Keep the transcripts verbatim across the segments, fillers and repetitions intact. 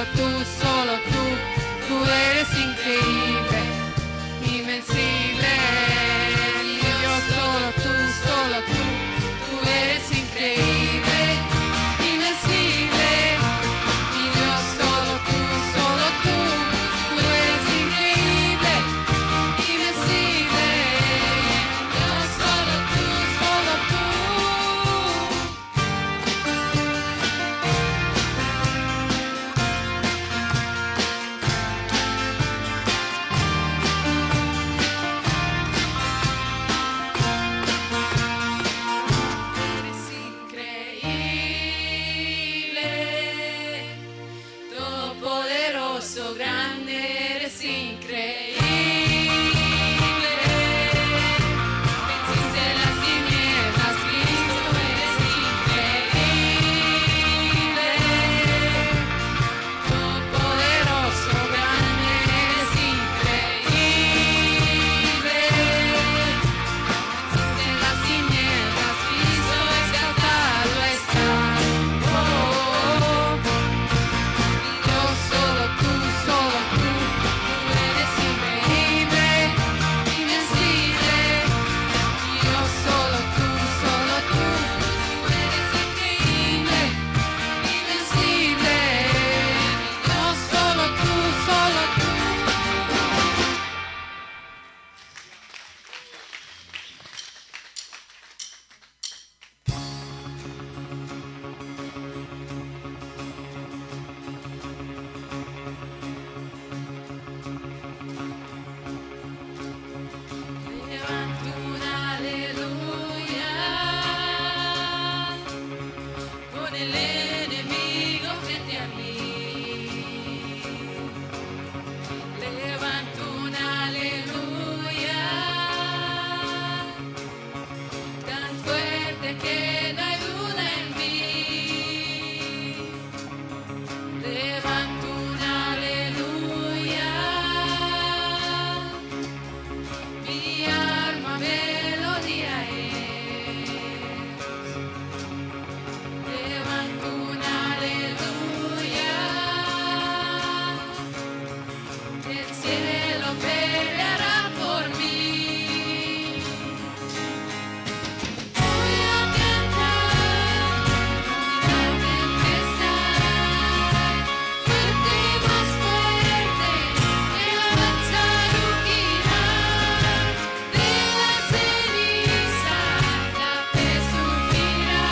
Tú, solo tú, tú eres increíble, invencible. Mi Dios, solo tú, solo tú, tú eres increíble, invencible. Mi Dios, solo tú, solo tú, tú eres increíble, invencible. Mi Dios, solo tú, solo tú. Eres increíble, todopoderoso, grande, eres increíble. Venciste las tinieblas, Cristo, eres increíble. Todopoderoso, grande, eres increíble. Venciste las tinieblas, Cristo, exaltado estás. Oh, oh, oh. Dios, solo tú, solo tú, tú eres increíble, invencible. Dios, solo tú, solo tú, tú eres increíble, invencible. Dios, solo tú, solo tú. Levanto un aleluya con el enemigo frente a mí. Levanto un aleluya tan fuerte que no hay duda en mí. Levanto un aleluya, mi alma melodia es. Levanto un aleluya, el cielo peleará por mí. Voy a cantar, voy a cantar, fuerte y más fuerte, mi alabanza rugirá. De las cenizas la fe surgirá,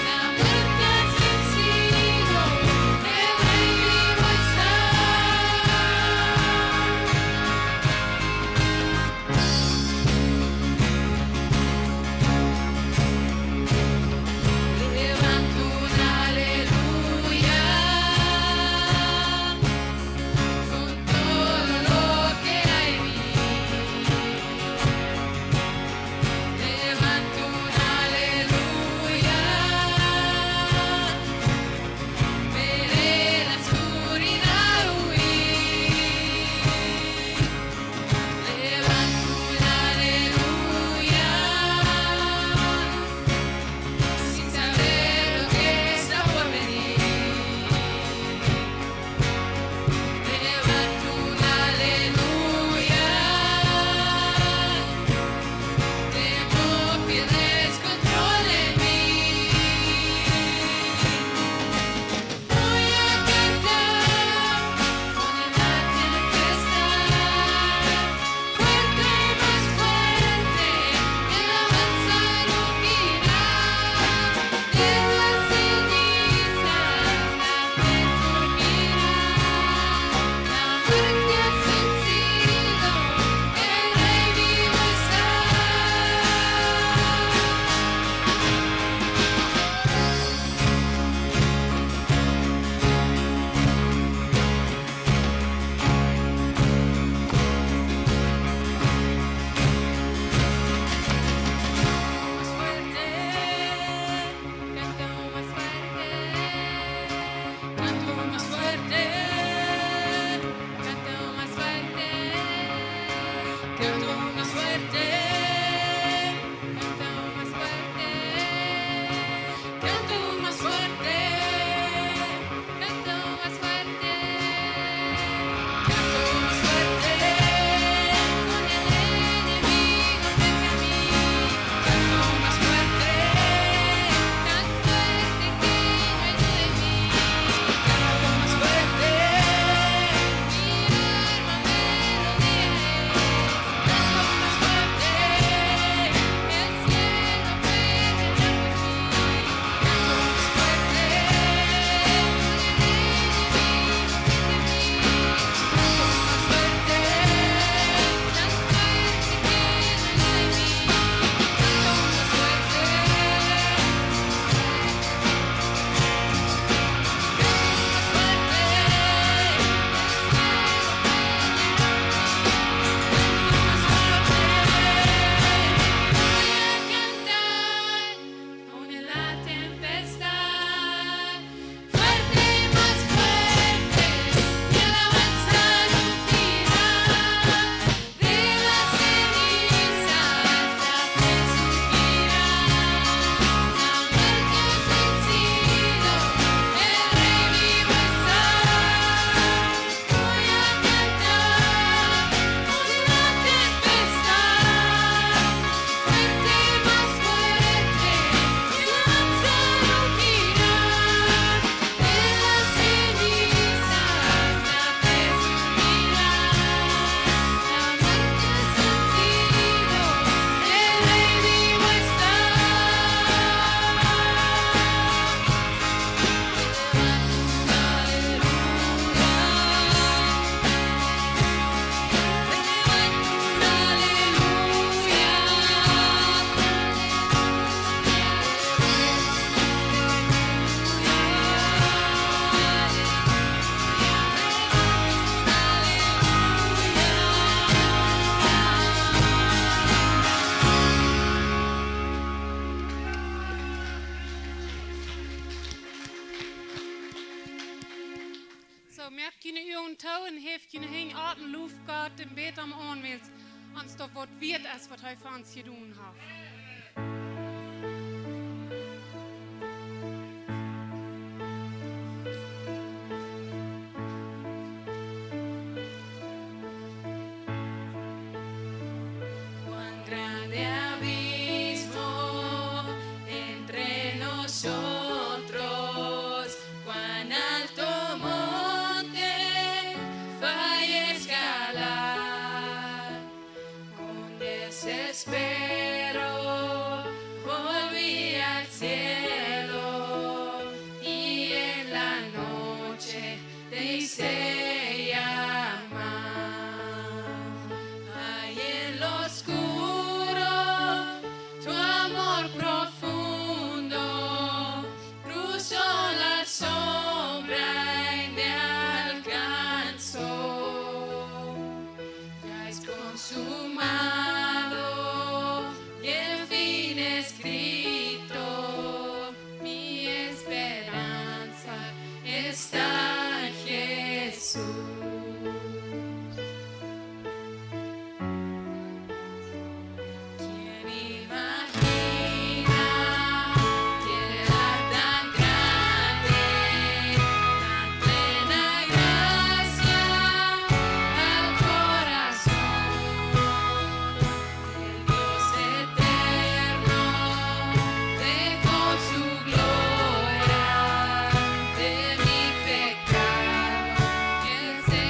la muerte has vencido, el Rey vivo está. Moakt june Uagen too un häft june Henj opp un loft Gott un bät am aun, wiels ons daut waut wieet es, waut hee fa ons jedonen haft. Cuán grande abismo entre nosotros, cuán alto monte fue escalar. Con desespero volví al cielo y en la noche te hice llamar. Ahí en lo oscuro, tu amor profundo cruzó la sombra y me alcanzó. Ya es consumado y el fin escrito, mi esperanza está en Jesús. ¿Quién imagina piedad tan grande, tan plena gracia al corazón? El Dios eterno dejó su gloria de mi pecado, Él se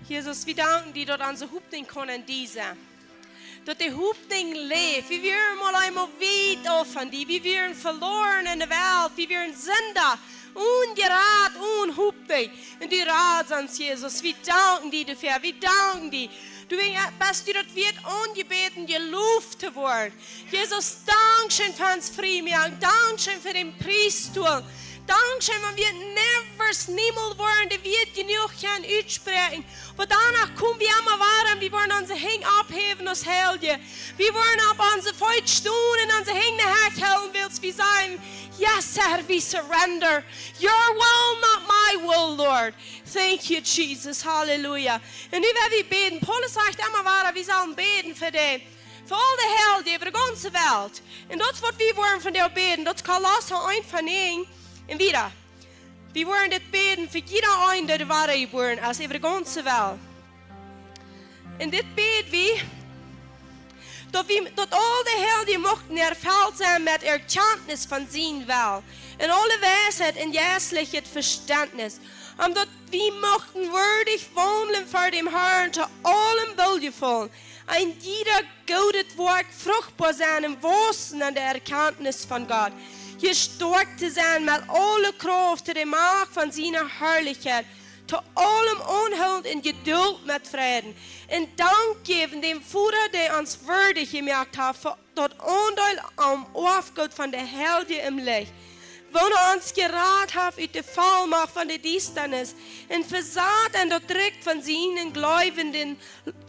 Jesus, wie danken die, daut onse Hopninj kaun en die sennen. Daut de Hopninj läft. Wie wieren mol eemol wiet auf von die. Wie wieren veloaren en de Welt. Wie wieren Sinda. Onjerat, one Hopninj. Un du radst ons, Jesus. Wie danken die doafäa. Wie danken die. Du best du daut wieet aunjebäden, jeloft to woaren. Jesus, dankscheen fa ons Friemoaken. Dankscheen fa dän Pries. Dankscheen, wan wie never, niemols woaren de Wieed jenuach kjennen utspräakjen. Oba doano kom wie emma wada, wie woaren onse Henj opphäwen aus Heilje. Wie woaren opp onse Feet stonen un onse Henj hooch hoolen, wiels wie sajen: Yes, Herr, we surrender. Your will, not my will, Lord. Thank you, Jesus. Halleluja. Un nu woa wie bäden. Paulus sajcht emma wada, wie sellen bäden fa dee, fa aul de Heilje äwa de gaunze Welt. Un daut es waut wie woaren vondoag bäden. Daut es Kolossa eent, Varsch näajen un wieda. Wie woaren dit bäden fa jieda eenen, dee wadajebuaren es, äwa de gaunze Welt. Un dit bäd wie, daut wie, daut aul de Heilje muchten erfelt sennen met Erkjantnis von sienen Well, un aule Weisheit un jeistlichet Vestentnis, om daut wie muchten wieedich waundlen ver däm Herrn, to aulem Woolgefaulen, en jieda goodet Woakj fruchtboa sennen un waussen en de Erkjantnis von Gott, jestoakjt to sennen met aule Krauft to de Macht von siene Harlichkjeit, to aulem aunhoolent en Jedult met Freiden, un Dank jäwen däm Voda, dee ons wieedich jemoakt haft, fa daut Aundeel aum Oafgoot von de Heilje em Licht, woona ons jerat haft ut de Follmacht von de Diestanis un vesat en daut Rikj von sienen jeleewden,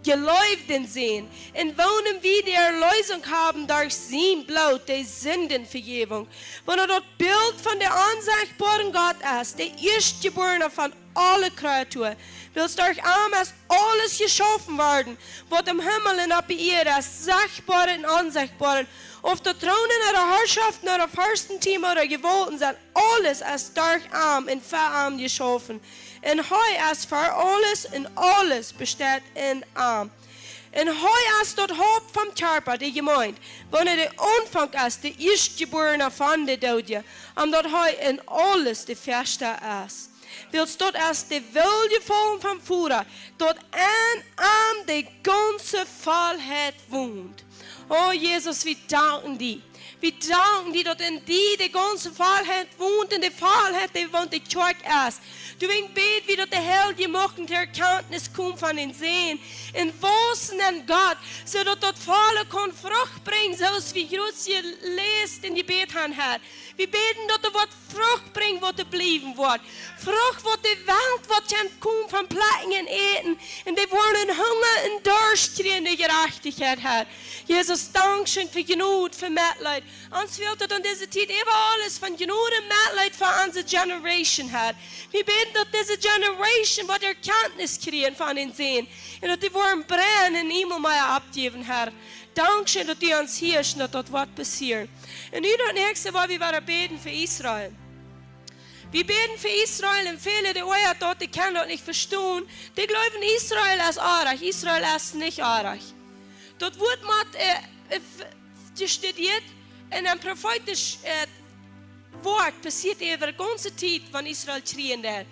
jeleewden Sän, en woonem wie de Erleesunk haben derch sien Bloot, de Sindenvejäwunk, woona daut Bilt von dän onsechtboaren Gott es, de Ieeschtjebuarna von aule Kreatua, wiels derch am es aules jeschaufen worden, waut em Himmel un oppe Ieed es, sechtboaret un onsechtboaret, auf daut Troonen ooda Harschoften ooda Ferstentum ooda Jewaulten sent, aules es derch am un fa am jeschaufen. Un hee es ver aules un aules besteit en am. Un hee es daut Haupt vom Kjarpa, de Jemeent, woona de Aunfank es, de Ieeschtjebuarna von de Doodje, om daut hee en aules de Ieeschta es. Wiels daut es de Woolgefaulen vom Voda, daut en am de gaunze Vollheit wont. O Jesus, wie danken die. Wie danken die, daut en die de gaunze Vollheit wont, un de Vollheit, dee wont de Kjoakj es. Doawäajen bäd wie, daut de Heilje muchten to Erkjantnis komen von dän Sän un waussen en Gott, soo daut daut Volle kaun Frucht brinjen, soo aus wie jrod jeläst un jebät haben, Herr. Wie bäden, daut doa waut Frucht brinjt, waut doa bliewen woat. Frucht, waut de Welt woat kjennen komen von plekjen un äten. Un dee woaren Hunga un Dorscht kjrieen no Jerajchtichkjeit, Herr. Jesus, dankscheen fa Jnod, fa Metleet. Ons fält et en dise Tiet äwa aules von Jnod un Metleet fa onse Generation, Herr. Wie bäden, daut dise Generation woat Erkjantnis kjrieen von dän Sän. Un daut dee woaren brennen un niemols mea oppjäwen, Herr. Dankscheen, daut du ons hieescht un daut daut woat passieren. Un nu daut näakjste, waut wie woaren bäden fa Israel. Wie bäden fa Israel un väle, dee oajat daut, dee kjennen daut nich vestonen. Dee jleewen, Israel es oajch, Israel es nich oajch. Daut woat met, äh, äh, f-, jestudieet un en profeetisch, äh, Woakj passieet äwa de gaunze Tiet, wan Israel kjrieen deed.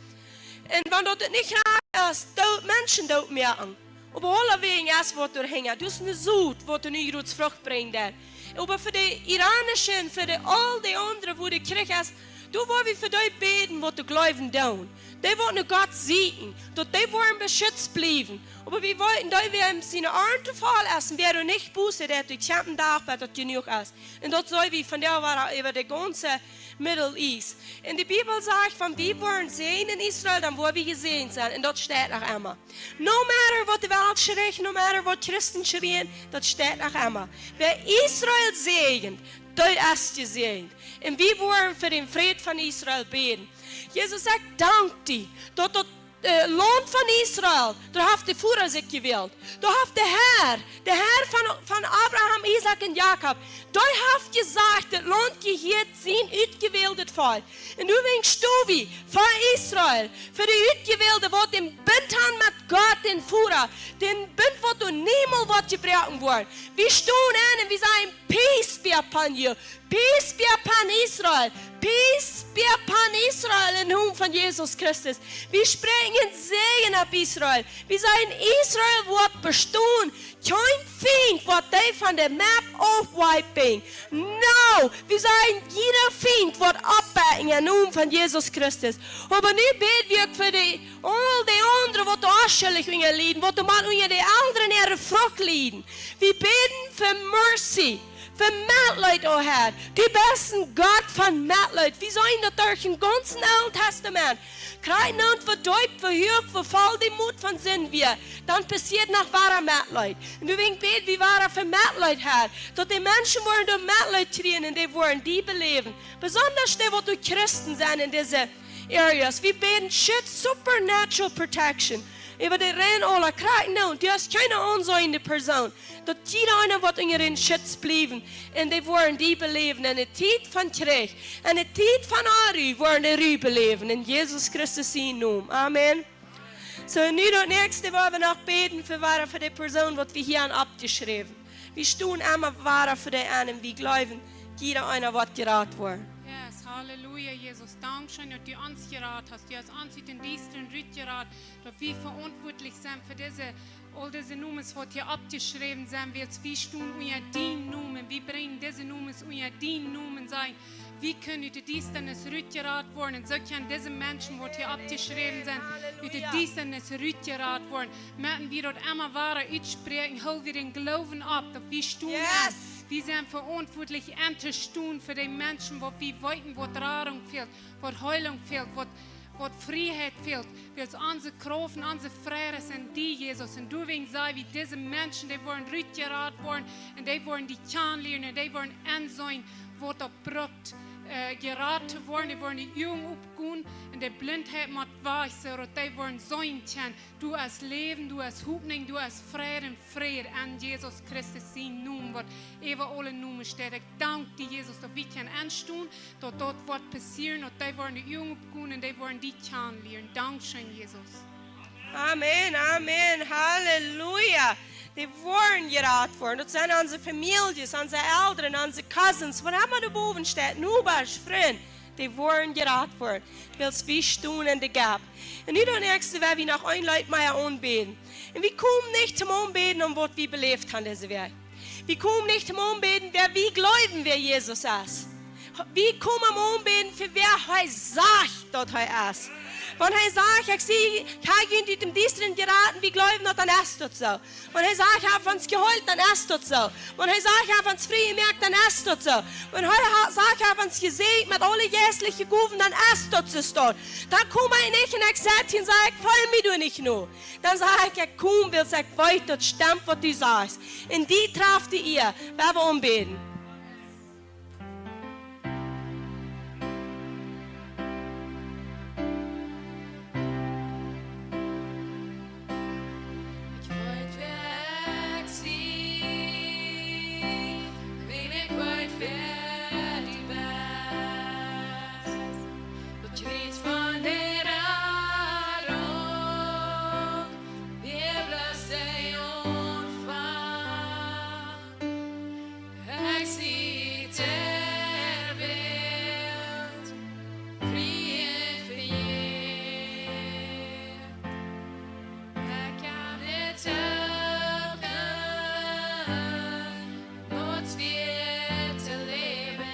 Un wan daut nich rajcht es, doot Menschen dootmoaken. Oba aulawäajen es waut doahinja. Daut es ne Sot, waut doa nu jrod Frucht brinjt. Oba fa de iranische un fa de, aul de aundre, wua de Kjrich es, doa woa wie fa dee bäden, waut doa jleewen doonen. Dee waut no Gott sieekjen, daut dee woaren beschitzt bliewen. Oba wie weeten, dee wäa siene Arnt to voll es, un wäa doa nich Buss deit, dee kjemt een Dach, bat daut jenuach es. Un daut seenen wie vondoag wada äwa de gaunze Middle East. Un de Bibel sajcht, wan wie woaren säajnen en Israel, dan woa wie jesäajent sennen. Un daut steit noch emma. No matter waut de Welt schrieet, no matter waut Christen schrieen, daut steit noch emma. Wäa Israel säajent, dee es jesäajent. Un wie woaren fa dän Fräd von Israel bäden. Jesus, ekj dank die, daut daut äh, Launt von Israel, doa haft de Voda sikj jewält. Doa haft de Herr, de Herr von, von Abraham, Isaak un Jakob, dee haft jesajcht, daut Launt jehieet sien utjewäldet Volkj. Un nu wenkjst du wie fa Israel, fa de Utjewälde, waut dän Bunt han met Gott, dän Voda, dän Bunt, waut doa niemols woat jebroaken woaren. Wie stonen en un wie sajen: Peace be upon you, peace be upon an Israel. Peace be upon Israel em Nomen von Jesus Christus. Wie spräakjen Säajen opp Israel. Wie sajen, Israel woat bestonen. Kjeen Fient woat dee von de Map aufwipen. No, wie sajen, jieda Fient woat oppbakjen em Nomen von Jesus Christus. Oba nu bäd wie uk fa de, aul de aundre, waut doa uk schuldich unja lieden, waut doa mau unja de aundre äare Frucht lieden. Wie bäden fa mercy, fa Metleet, o Herr. Du best een Gott von Metleet. Wie seenen daut derch daut gaunze Oole Tastament. Krakjt aus wie deep, wie huach, wie voll de Mot von Sind wieren, dan passieet noch wada Metleet. Un doawäajen bäd wie wada fa Metleet, Herr, daut de Menschen woaren doa Metleet kjrieen un dee woaren die beläwen. Besonda dee, waut doa Christen sent en dise areas. Wie bäden, Schutz, supernatural protection äwa de Rheinauer Krakjt, un du hast kjeene aunseende Persoon, daut jieda eena woat unja äaren Schutz bliewen un dee woaren die beläwen. En de Tiet von Kjrich, en de Tiet von Onru woaren dee Ru beläwen. En Jesus Christus sienen Nomen. Amen. Soo, nu daut näakjste, woa wie noch bäden fa wada fa de Persoon, waut wie hia han oppjeschräwen. Wie stonen emma wada fa dee aun un wie jleewen, jieda eena woat jerat woaren. Yes, Halleluja, Jesus. Dankscheen, daut du ons jerat hast. Du hast ons ut dän Diestren rutjerat, daut wie veauntwuatlich sent fa dise, aul dise Nomes, waut hia oppjeschräwen sent, wiels wie stonen unja dienen Nomen. Wie brinjen dise Nomes unja dienen Nomen, sajen, wie kjennen ut de Diestanis rutjerat woaren. Un soo kjennen dise Menschen, waut hia oppjeschräwen sent, ut de Diestanis rutjerat woaren. Motten wie daut emma wada utspräakjen, hool wie dän Gloowen opp, daut wie stonen. Yes. Wie sent veauntwuatlich entostonen fa de Menschen, waut wie weeten, waut Radunk fält, waut Heelunk fält, waut, waut Frieheit fält. Wiels onse Krauft un onse Fräd es en die, Jesus. Un doawäajen saj wie, dise Menschen, dee woaren rutjerat woaren un dee woaren die kjanen lieren un dee woaren enseenen, waut daut brukt, äh, jerat to woaren. Dee woaren de Uagen opgonen un de Blintheit mott wajch, soo daut dee woaren seenen kjennen. Du hast Läwen, du hast Hopninj, du hast Fräd un Fräd en Jesus Christus sienen Nomen, waut äwa aule Nomes steit. Ekj dank die, Jesus, daut wie kjennen enstonen, daut daut woat passieren, daut dee woaren de Uagen opgonen un dee woaren die kjanen lieren. Dankscheen, Jesus. Amen, amen, Halleluja. Dee woaren jerat woaren. Daut sent onse Famieljes, onse Elren, onse cousins, waut emma doa bowen steit, Nobasch, Frind, dee woaren jerat woaren. Wiels wie stonen en de gap. Un nu daut näakjste, woa wie noch een Leet mea aunbäden. Un wie komen nich toom aunbäden om waut wie beläft han dise Wäakj. Wie komen nich toom aunbäden, wäa wie jleewen, wäa Jesus es. Wie komen am aunbäden fa wäa hee sajcht, daut hee es. Wan hee sajcht, ekj sie, ekj hab junt ut däm Diestren jerat, wie jleewen daut, dan es daut soo. Wan hee sajcht, ekj hab ons jeheelt, dan es daut soo. Wan hee sajcht, ekj hab ons frie jemoakt, dan es daut soo. Wan hee ha-, sajcht, ekj hab ons jesäajent met aule jeistliche Gowen, dan es daut soo. Dan kom ekj nich un ekj saj un saj, ekj feel mie doa nich no. Dan saj ekj, ekj kom, wiels ekj weet, daut stemt, waut du sajchst. Un die traft de Iea, woa wie aunbäden. Ekj weet, wäa ekj sie, wan ekj weet, wäa du best. Daut kjricht von de Radunk, wia bloos de Aunfank. Ekj sie derwält frie un vejäft. Ekj kaun nich halpen, bloos wada to läwen.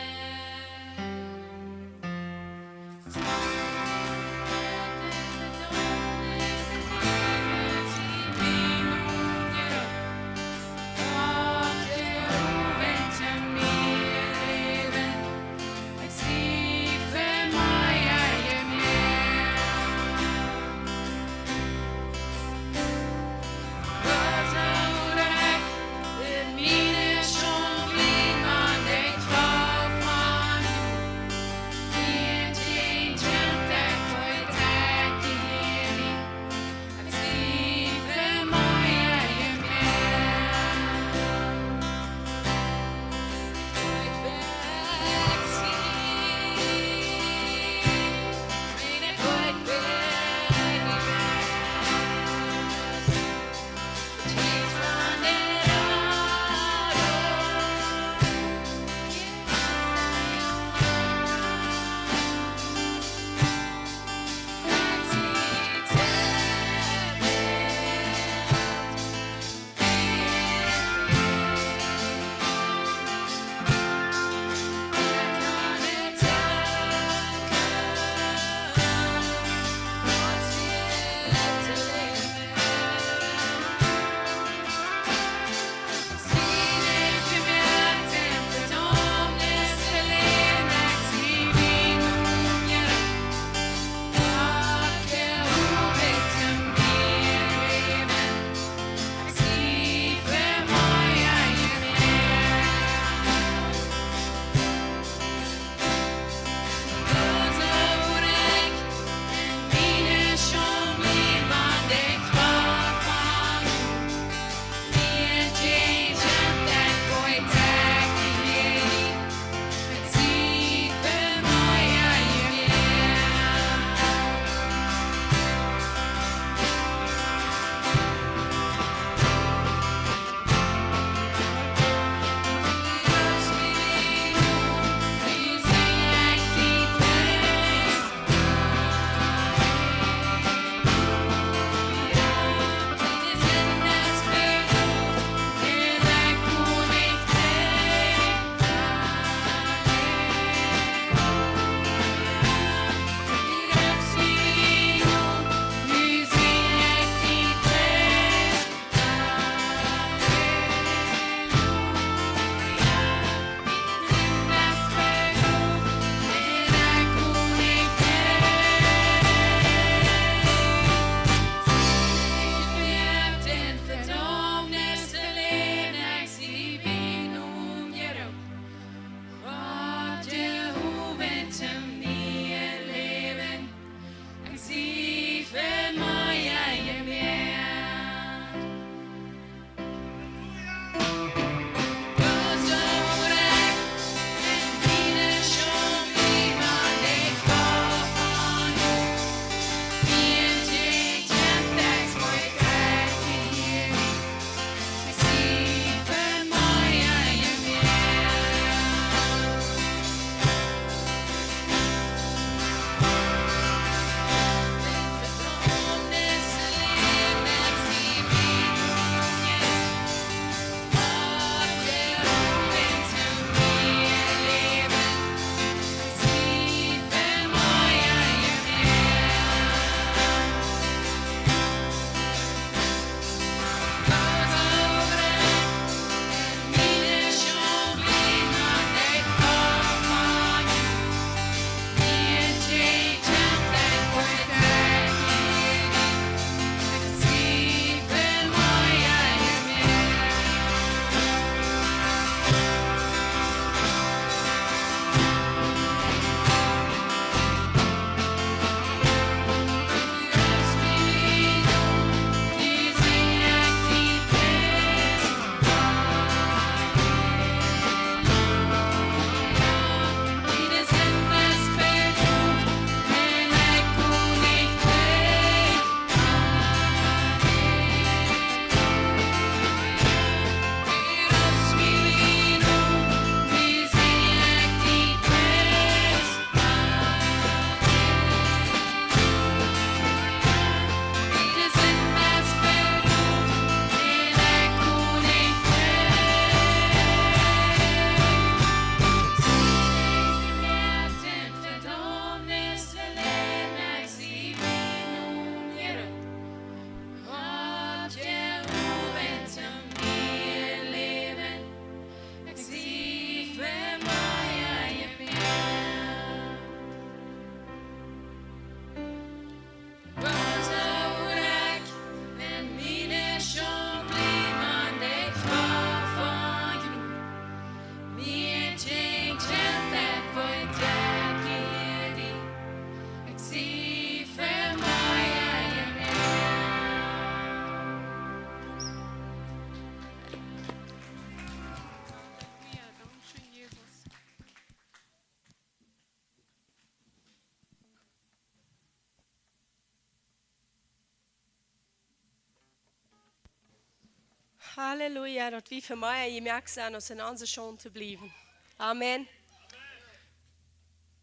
Halleluja, daut wie fa mea jemoakt sent, aus en onse Schaund to bliewen. Amen.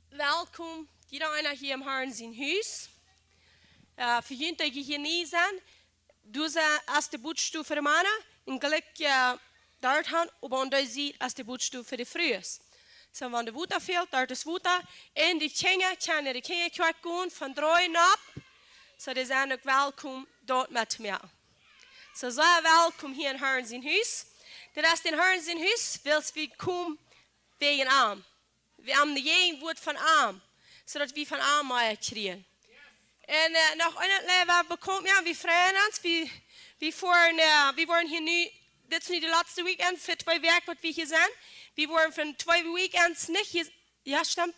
Welkom, jieda eena hia em Harn sien Hus. Äh, fa junt, dee hia nie sent, doa es de Bootstow fa de Mana, un jlikj, äh, doa han, oba aun dee Sied es de Bootstow fa de Frues. Soo, wan de Wota fält, doa es Wota. Un de Kjinja, kjennen de Kjinja kjwak gonen, von dree nopp. Soo, dee sent uk welkom, doa met to moaken. Soo, sea welkom hia en Harn sien Hus. Dit es dän Harn sien Hus, wiels wie komen wäajen am. Wie haben de Jäajenwoat von am, soo daut wie von am mea kjrieen. Un, äh, noch een Läwen bekomen, jo, wie freien ons, wie, wie foaren, äh, wie woaren hia nu, dit es nu de latste Weekend fa twee Wäakj, waut wie hia sent. Wie woaren fa twee Weekends nich hia, jo, stemt?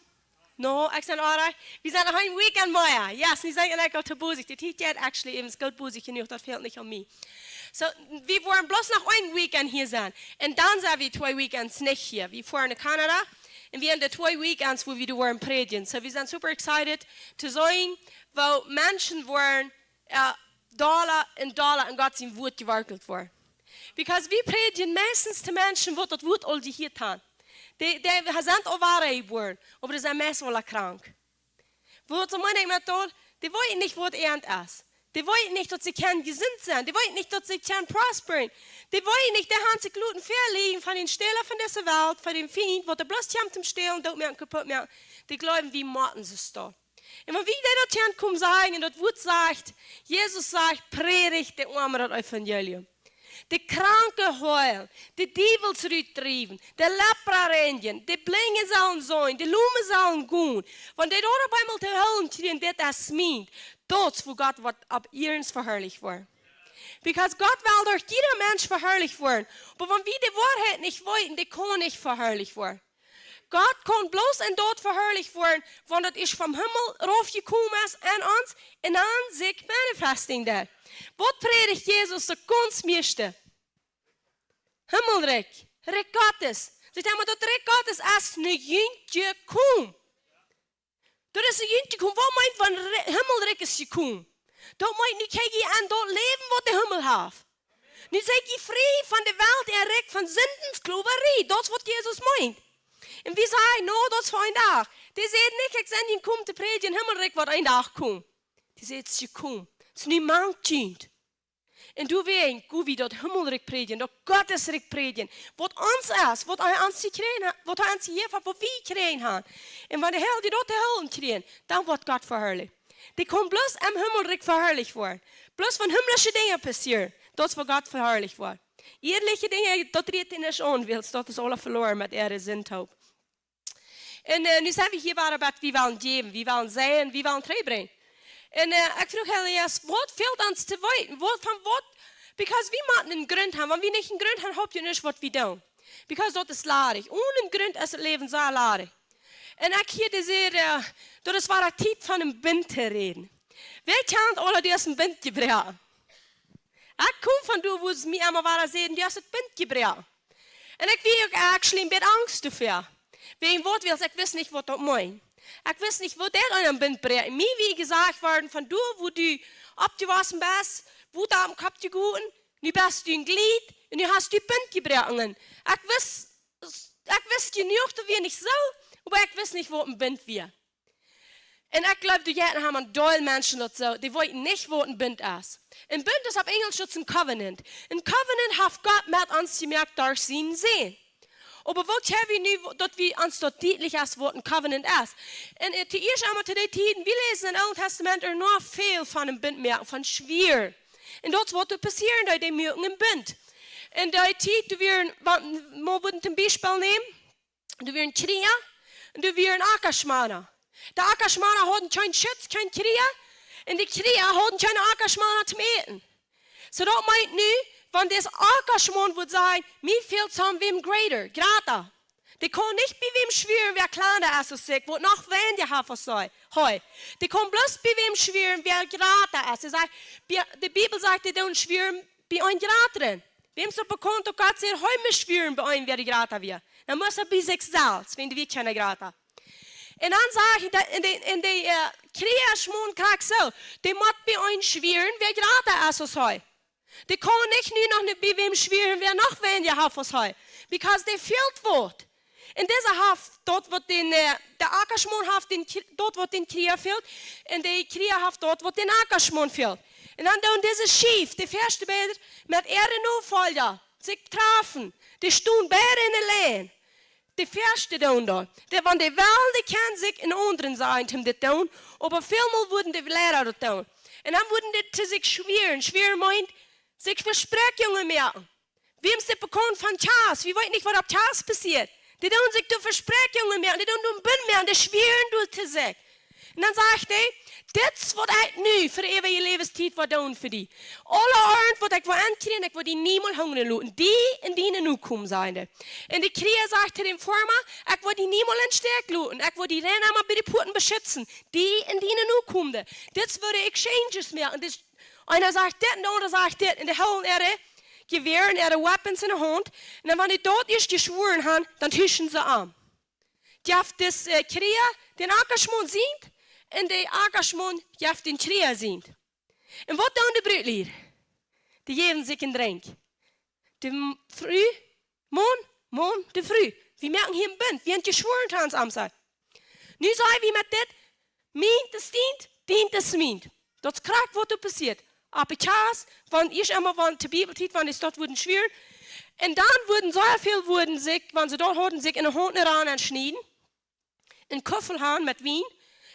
No, ekj sie oarich. Wie sent noch een Weekend mea. Yes, nu sie ekj uk to bosich. De Tiet jeit actually äwent goot bosich jenuach, daut fält nich aun mie. Soo, wie woaren bloos noch een Weekend hia sennen. Un dan sent wie twee Weekends nich hia. Wie foaren no Kanada. Un wie haben de twee Weekends, wua wie doa woaren prädjen. Soo, wie sent super excited to seenen, woo Menschen woaren, äh, dolla un dolla en Gott sien Wuat jewortelt woaren. Because wie prädjen meistens to Menschen, waut daut Wuat aul jehieet han. Dee, dee sent aul wada jebuaren, oba dee sent meist aul krank. Waut see meenen met daut, dee weeten nich, waut äant es. Dee weeten nich, daut see kjennen jesunt sennen. Dee weeten nich, daut see kjennen prosperen. Dee weeten nich, dee han sikj loten veleiden von dän Stäla von dise Welt, von dän Fient, waut doa bloos kjemt toom stälen, dootmoaken, kaputtmoaken. Dee jleewen, wie motten soo stonen. Un wan wie dee daut kjennen komen sajen, un daut Wuat sajcht, Jesus sajcht, prädicht de Oame daut Evangelium. De Kranke heelen, de Diewels rutdriewen, de Lepra reinjen, de Blinje sellen seenen, de Lome sellen gonen. Wan dee doa opp eemol to hieren kjrieen, dit es mient, daut es wua Gott woat opp ieescht veharlicht woaren. Because Gott well derch jieda Mensch veharlicht woaren. Oba wan wie de Woarheit nich weeten, dee kaun nich veharlicht woaren. Gott kaun bloos en daut veharlicht woaren, wan daut es vom Himmel raufjekomen es aun ons un dan sikj manifesting deit. Waut prädicht Jesus de gaunz mieeschte? Himmelrikj, Rikj Gottes. Sajcht hee, oba daut Rikj Gottes es no junt jekomen. Daut es no junt jekomen. Waut meent, wan Ri-, Himmelrikj es jekomen? Daut meent, nu kjenn jie aun daut läwen, waut de Himmel haft. Nu sent jie frie von de Welt äa Rikj von Sinden, Sklaverie. Daut es, waut Jesus meent. Un wie sajen, no, daut es fa een Dach. Dee säd nich, ekj sie jekomen to prädjen, Himmelrikj woat een Dach komen. Dee säd, es jekomen. Es nu mank junt. Un doawäajen go wie daut Himmelrikj prädjen, daut Gottes Rikj prädjen. Waut ons es, waut hee ons jejäft haft, waut hee ons jejäft haft, waut wie jekjräajen haben. Un wan de Heilje daut to hieren kjrieen, dan woat Gott veharlicht. Dee kaun bloos em Himmelrikj veharlicht woaren. Bloos wan himmlische Dinja passieren, daut es wua Gott veharlicht woat. Ieedliche Dinja, daut rieet hee nich aun, wiels daut es aula veloaren met äare Sind. Un, äh, nu sent wie hia, wua wie wellen jäwen, wie wellen seien, wie wellen trigjbrinjen. Un, äh, ekj fruach Elias, waut fält ons to weeten? Waut, von waut? Because wie motten eenen Grunt haben. Wan wie nich eenen Grunt haben, hab wie nuscht, waut wie doonen. Because daut es ladich. Onen Grunt es daut Läwen sea ladich. Un ekj hia dee säd, äh, daut es wada Tiet von eenen Bunt to räden. Wäa kjant aule, dee eenen Bunt jebroaken? Ekj kom von doa, wua see mie emma wada säden, dee eenen Bunt jebroaken. Un ekj wia uk actually een bät angst doafäa. Wäajen waut, wiels ekj wist nich, waut daut meent. Ekj wist nich, waut daut eenen Bunt broaken. Mie wia jesajcht worden, von doa, wua du oppjewossen best, Wota oppem Kopp jegoten, nu best du een Jlied un nu hast du Bunt jebroaken. Ekj wist, ekj wist jenuach, daut wia nich soo, oba ekj wist nich, waut een Bunt wia. Un ekj jleew, doa jeit noch emma een Deel Menschen daut soo, dee weeten nich, waut een Bunt es. Een Bunt es opp Enjelsch, daut es een covenant. Een covenant haft Gott met ons jemoakt derch sienen Sän. Oba waut hab wie nu, daut wie ons daut dietlich es, waut een covenant es? Un, äh, toieescht emol to dee Tieden, wie läsen em Oolen Tastament, doa noch väl von een Bunt moaken, von schwieren. Un daut es waut doa passieren deed, dee muaken een Bunt. En dee Tiet, doa wieren, wa-, mau wudden toom Biespel nämen, doa wieren Kjrieeja un doa wieren Akjasmana. De Akjasmana hauden kjeen Schutz, kjeen Kjrieeja, un de Kjrieeja hauden kjeen Akjasmana toom äten. Soo daut meent nu, wan dis Akjasman wudd sajen, mie fält someone greater, jrata. Dee kaun nich bie wäm schwieren, wäa kjlanda es aus ekj, waut noch weinja haft aus see, hee. Dee kaun bloos bie wäm schwieren, wäa jrata es. Dee sajcht, bie-, de Bibel sajcht, dee doonen schwieren bie eenen Jratren. Wäm es daut bekaunt, daut Gott säd, hee must schwieren bie eenen, wäa de jrata wia? Dan must hee bie sikj selfst, wiels doa wia kjeena jrata. Un dan sajcht hee, daut en de, en de, äh, Kjrieejaschmon krakjt soo, dee mott bie eenen schwieren, wäa jrata es aus hee. Dee kaun nich nu noch bie wäm schwieren, wäa noch weinja haft aus hee. Because dee fält waut. Un dise haft daut, waut dän, äh, de Ackasmaun haft, dän Kri-, daut, waut dän Kjrieeja fält. Un de Kjrieeja haft daut, waut dän Ackasmaun fält. Un dan doonen dise Schief, de ieeschte beid, met äare Nofolja sikj trafen. Dee stonen beid enne Lien. De ieeschte doonen daut. Dee, wan dee wellen, dee kjennen sikj een aundren sajen, om dit doonen. Oba välmol wudden de Leida daut doonen. Un dan wudden dee to sikj schwieren. Schwieren meent, sikj Vespräakjungen moaken. Wäm es dit bekaunt von Kjast? Wie weeten nich, waut opp Kjast passieet. Dee doonen sikj doa Vespräakjungen moaken, dee doonen doa Bunt moaken, dee schwieren doa to sikj. Un dan sajcht hee: Dit es waut ekj nu fa de eewje Läwenstiet woa doonen fa die. Aule Arnt waut ekj woa aunkjrieen, ekj woa die niemols hungren loten. Die un diene Nokomen, sajcht hee. Un de Kjrieeja sajcht to dän Foarma: Ekj woa die niemols em Stich loten. Ekj woa die emma bie de Puaten beschitzen. Die un diene Nokomen. Dit es woo de exchanges moaken. Dit, eena sajcht dit un de aundra sajcht dit. Un dee hoolen äare Jewäaren, äare weapons enne Haunt. Un dan, wan dee daut ieescht jeschwoaren haben, dan tuschen see om. Jeft dis, äh, Kjrieeja dän Ackasmaun sient un de Ackasmaun jeft dän Kjrieeja sient. Un waut doonen de Brutlied? Dee jäwen sikj een Drink. De M-, Fru, Maun, Maun, de Fru. Wie moaken hia een Bunt. Wie haben jeschwoaren, Tans Amsa. Nu saj wie met dit: Mient es dient, dient es mient. Daut es krakjt waut doa passieet. Opp de Kjast, wan ieescht emol, wan de Bibeltiet, wan dee daut wudden schwieren. Un dan wudden see väl, wudden sikj, wan see daut hauden, sikj enne Haunt enne Ran aunschnieden. Een Kuffel haben met Wien.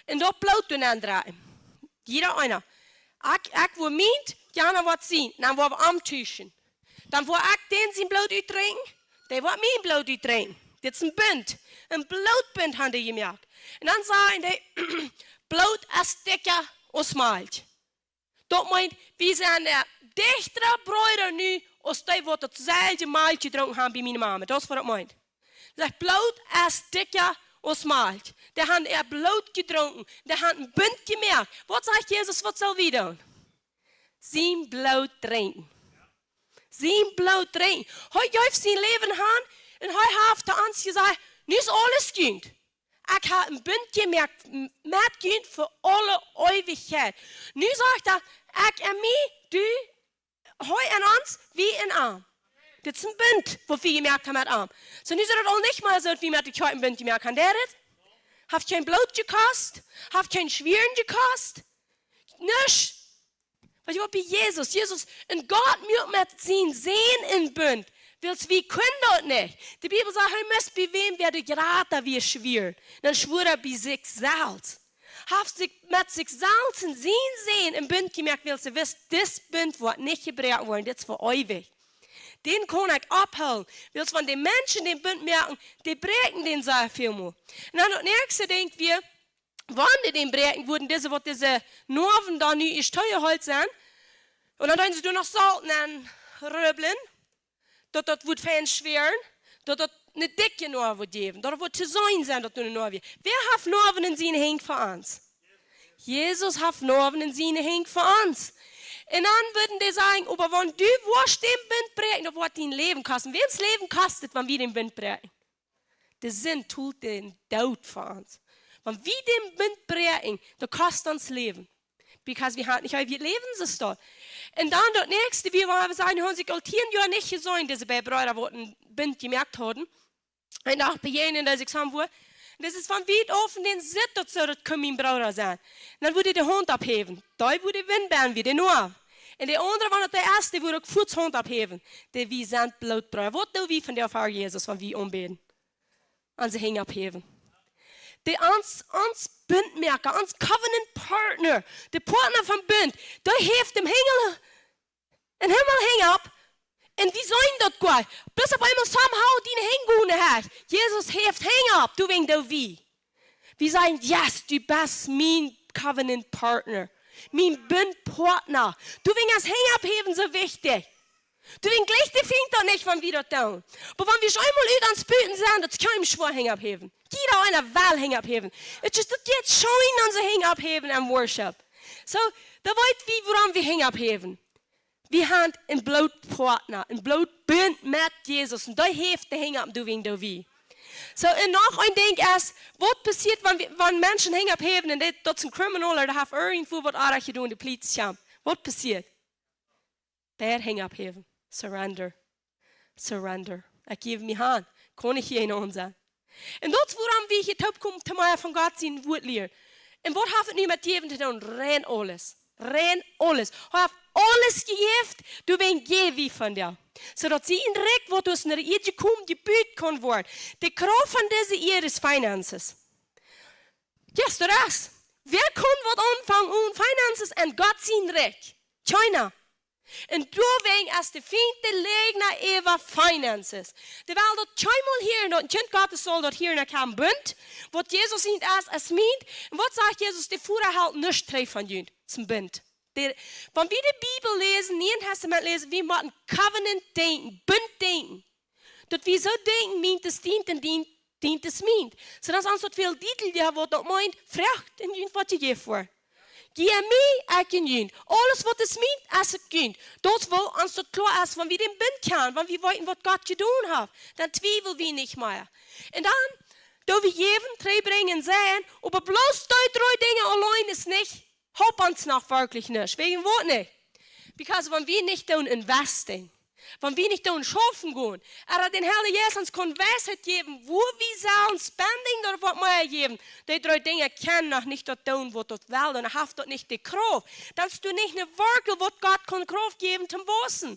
Un daut Bloot doa nenn dreien. Jieda eena. Ekj, ekj woa mient, jana woat sient. Dan woa wie omtuschen. Dan woa ekj dän sien Bloot utdrinkjen, dee woat mien Bloot utdrinkjen. Dit es een Bunt. Een Blootbunt haben dee jemoakt. Un dan sajen dee: Bloot es dikja aus Malkj. Daut meent, wie sent, äh, dichta Breeda nu aus dee, waut daut selwje Malkj jedrunken haben bie miene Mama. Daut es waut daut meent. Sajcht: Bloot es dikja aus Malkj. Dee haben äa Bloot jedrunken. Dee haben een Bunt jemoakt. Waut sajcht Jesus, waut sell wie doonen? Sien Bloot drinkjen. Sien Bloot drinkjen. Hee jeef sien Läwen han un hee haft to ons jesajcht: Nu es aules goot. Ekj hab een Bunt jemoakt m-, met junt fa aule Eewichkjeit. Nu sajcht hee: Ekj en mie, du, hee en ons, wie en am. Dit es een Bunt, waut wie jemoakt haben met am. Soo, nu es daut aul nich mea soo, daut wie met de Kjoakj een Bunt jemoakt haben. Dee, dit haft kjeen Bloot jekost, haft kjeen Schwieren jekost. Nuscht. Weetst du waut, bie Jesus, Jesus, un Gott muak met sien Sän een Bunt, wiels wie kunnen daut nich. De Bibel sajcht, hee must bie wäm, wäa de jrata wia, schwieren. Dan schwor hee bie sikj selfst. Haft sikj met sikj selfst un sien Sän een Bunt jemoakt, wiels hee wist, dis Bunt woat nich jebroaken woaren, dit es fa eewich. Dän kaun ekj ophoolen. Wiels wan de Menschen dän Bunt moaken, dee bräakjen dän sea väl mol. Un dan daut näakjste denkj wie, wan dee dän bräakjen, wudden dise, waut dise Noawen dan nu ieescht toojehollt sent, un dan doonen see doa noch Solt nenn rubblen, daut daut woat fein schwieren, daut daut ne dikje Noaw woat jäwen, daut daut woat to seenen sennen, daut doa ne Noaw wia. Wäa haft Noawen en siene Henj fa ons? Jesus haft Noawen en siene Henj fa ons. Un dan wudden dee sajen: Oba wan du woascht dän Bunt bräakjen, daut woat dien Läwen kosten. Wäms Läwen kost et, wan wie dän Bunt bräakjen? De Sind tolt dän Doot fa ons. Wan wie dän Bunt bräakjen, daut kost ons Läwen. Because wie haben nich eewjet Läwen, soo steit. Un dan daut näakjste, wie woaren sajen, dee haben sikj aul tieen Joa nich jeseenen, dise beid Breeda, waut een Bunt jemoakt hauden. Un dan bejäajnen dee sikj soo wua. Daut es von wiet auf un dan sitt daut soo, daut kaun mien Brooda sennen. Un dan wudd hee de Haunt opphäwen. Dee wudd de Windbeen wia, de Noaw. Un de aundre, wan daut dee es, dee wudd uk fuaz Haunt opphäwen. Dee, wie sent Blootbreeda. Waut doo wie von de Erfoarunk Jesus, wan wie aunbäden? Onse Henj opphäwen. Dee ons, ons Buntmoaka, ons covenant partner, de Partner vom Bunt, dee haft em Himmel, em Himmel Henj opp. Un wie seenen daut goa. Bloos opp eemol somehow diene Henj gonen hee. Jesus haft Henj opp, doawäajen doo wie. Wie sajen: Yes, du best mien covenant partner, mien Buntpartner. Doawäajen es Henj opphäwen soo wichtich. Doawäajen jlikjt de Fient daut nich, wan wie daut doonen. Oba wan wie eemol ut ons buten sent, daut es kjeen schwoa Henj opphäwen. Jieda eena well Henj opphäwen. Daut es, daut jeit scheen, onse Henj opphäwen em Worship. Soo, dan weet wie, wuarom wie Henj opphäwen. Wie haben een Blootpartner, een Blootbunt met Jesus. Un dee haft de Henj opp, doawäajen doo wie. Soo, un noch een Dinkj es, waut passieet, wan wie, wan Menschen Henj opphäwen un dit, daut es een criminal, ooda dee haft irjentwua waut oajet jedonen, de Pliees kjemt? Waut passieet? Beid Henj oppheewen. Surrender. Surrender. Ekj jäw mie han. Kaun ekj hia en ons sennen? Un daut es wuarom wie hia toopkomen, om mea von Gott sien Wuat lieren. Un waut haft et nu met jäwen to doonen? Rein aules. Rein aules. Hee haft aules jejäft, doawäajen jäw wie von die. Soo daut sien Rikj, waut ut de Ieed kjemt, jebut kaun woaren. De Krauft von dise Ieed es finances. Yes, daut es. Wäa kaun waut aunfangen onen finances un Gott sien Rikj? Kjeena. Un doawäajen es de Fient de Läajna äwa finances. Dee well daut kjeenmol hieren, daut een Kjint Gottes saul daut hieren, ekj hab een Bunt, waut Jesus sien es, es mient. Un waut sajcht Jesus? De Voda helt nuscht trigj von junt. Daut es een Bunt. De, wan wie de Bibel läsen, Niee Tastament läsen, wie motten Covenant denkjen, Bunt denkjen. Daut wie soo denkjen, mient es dient un dient, dient es mient. Soo daut es ons daut väl dietlicha, waut daut meent, froagt un junt woat jejäft woaren. Jie mie, ekj junt. Aules waut es mient, es et junt. Daut es woo ons daut kloa es, wan wie dän Bunt kjanen, wan wie weeten, waut Gott jedonen haft, dan twiewel wie nich mea. Un dan, doo wie jäwen, trigjbrinjen, seien, oba bloos dee dree Dinja auleen es nich, halpt ons noch werkjlich nich. Wäajen waut nich? Because wan wie nich doonen investing, wan wie nich doonen schaufen gonen, ooda dän Heiljen Jeist ons kaun Weisheit jäwen, woo wie sellen spending ooda waut mea jäwen, dee dree Dinja kjennen noch nich daut doonen, waut daut well, un haft daut nich de Krauft. Dan es doa nich een Werkjel, waut Gott kaun Krauft jäwen toom wausen.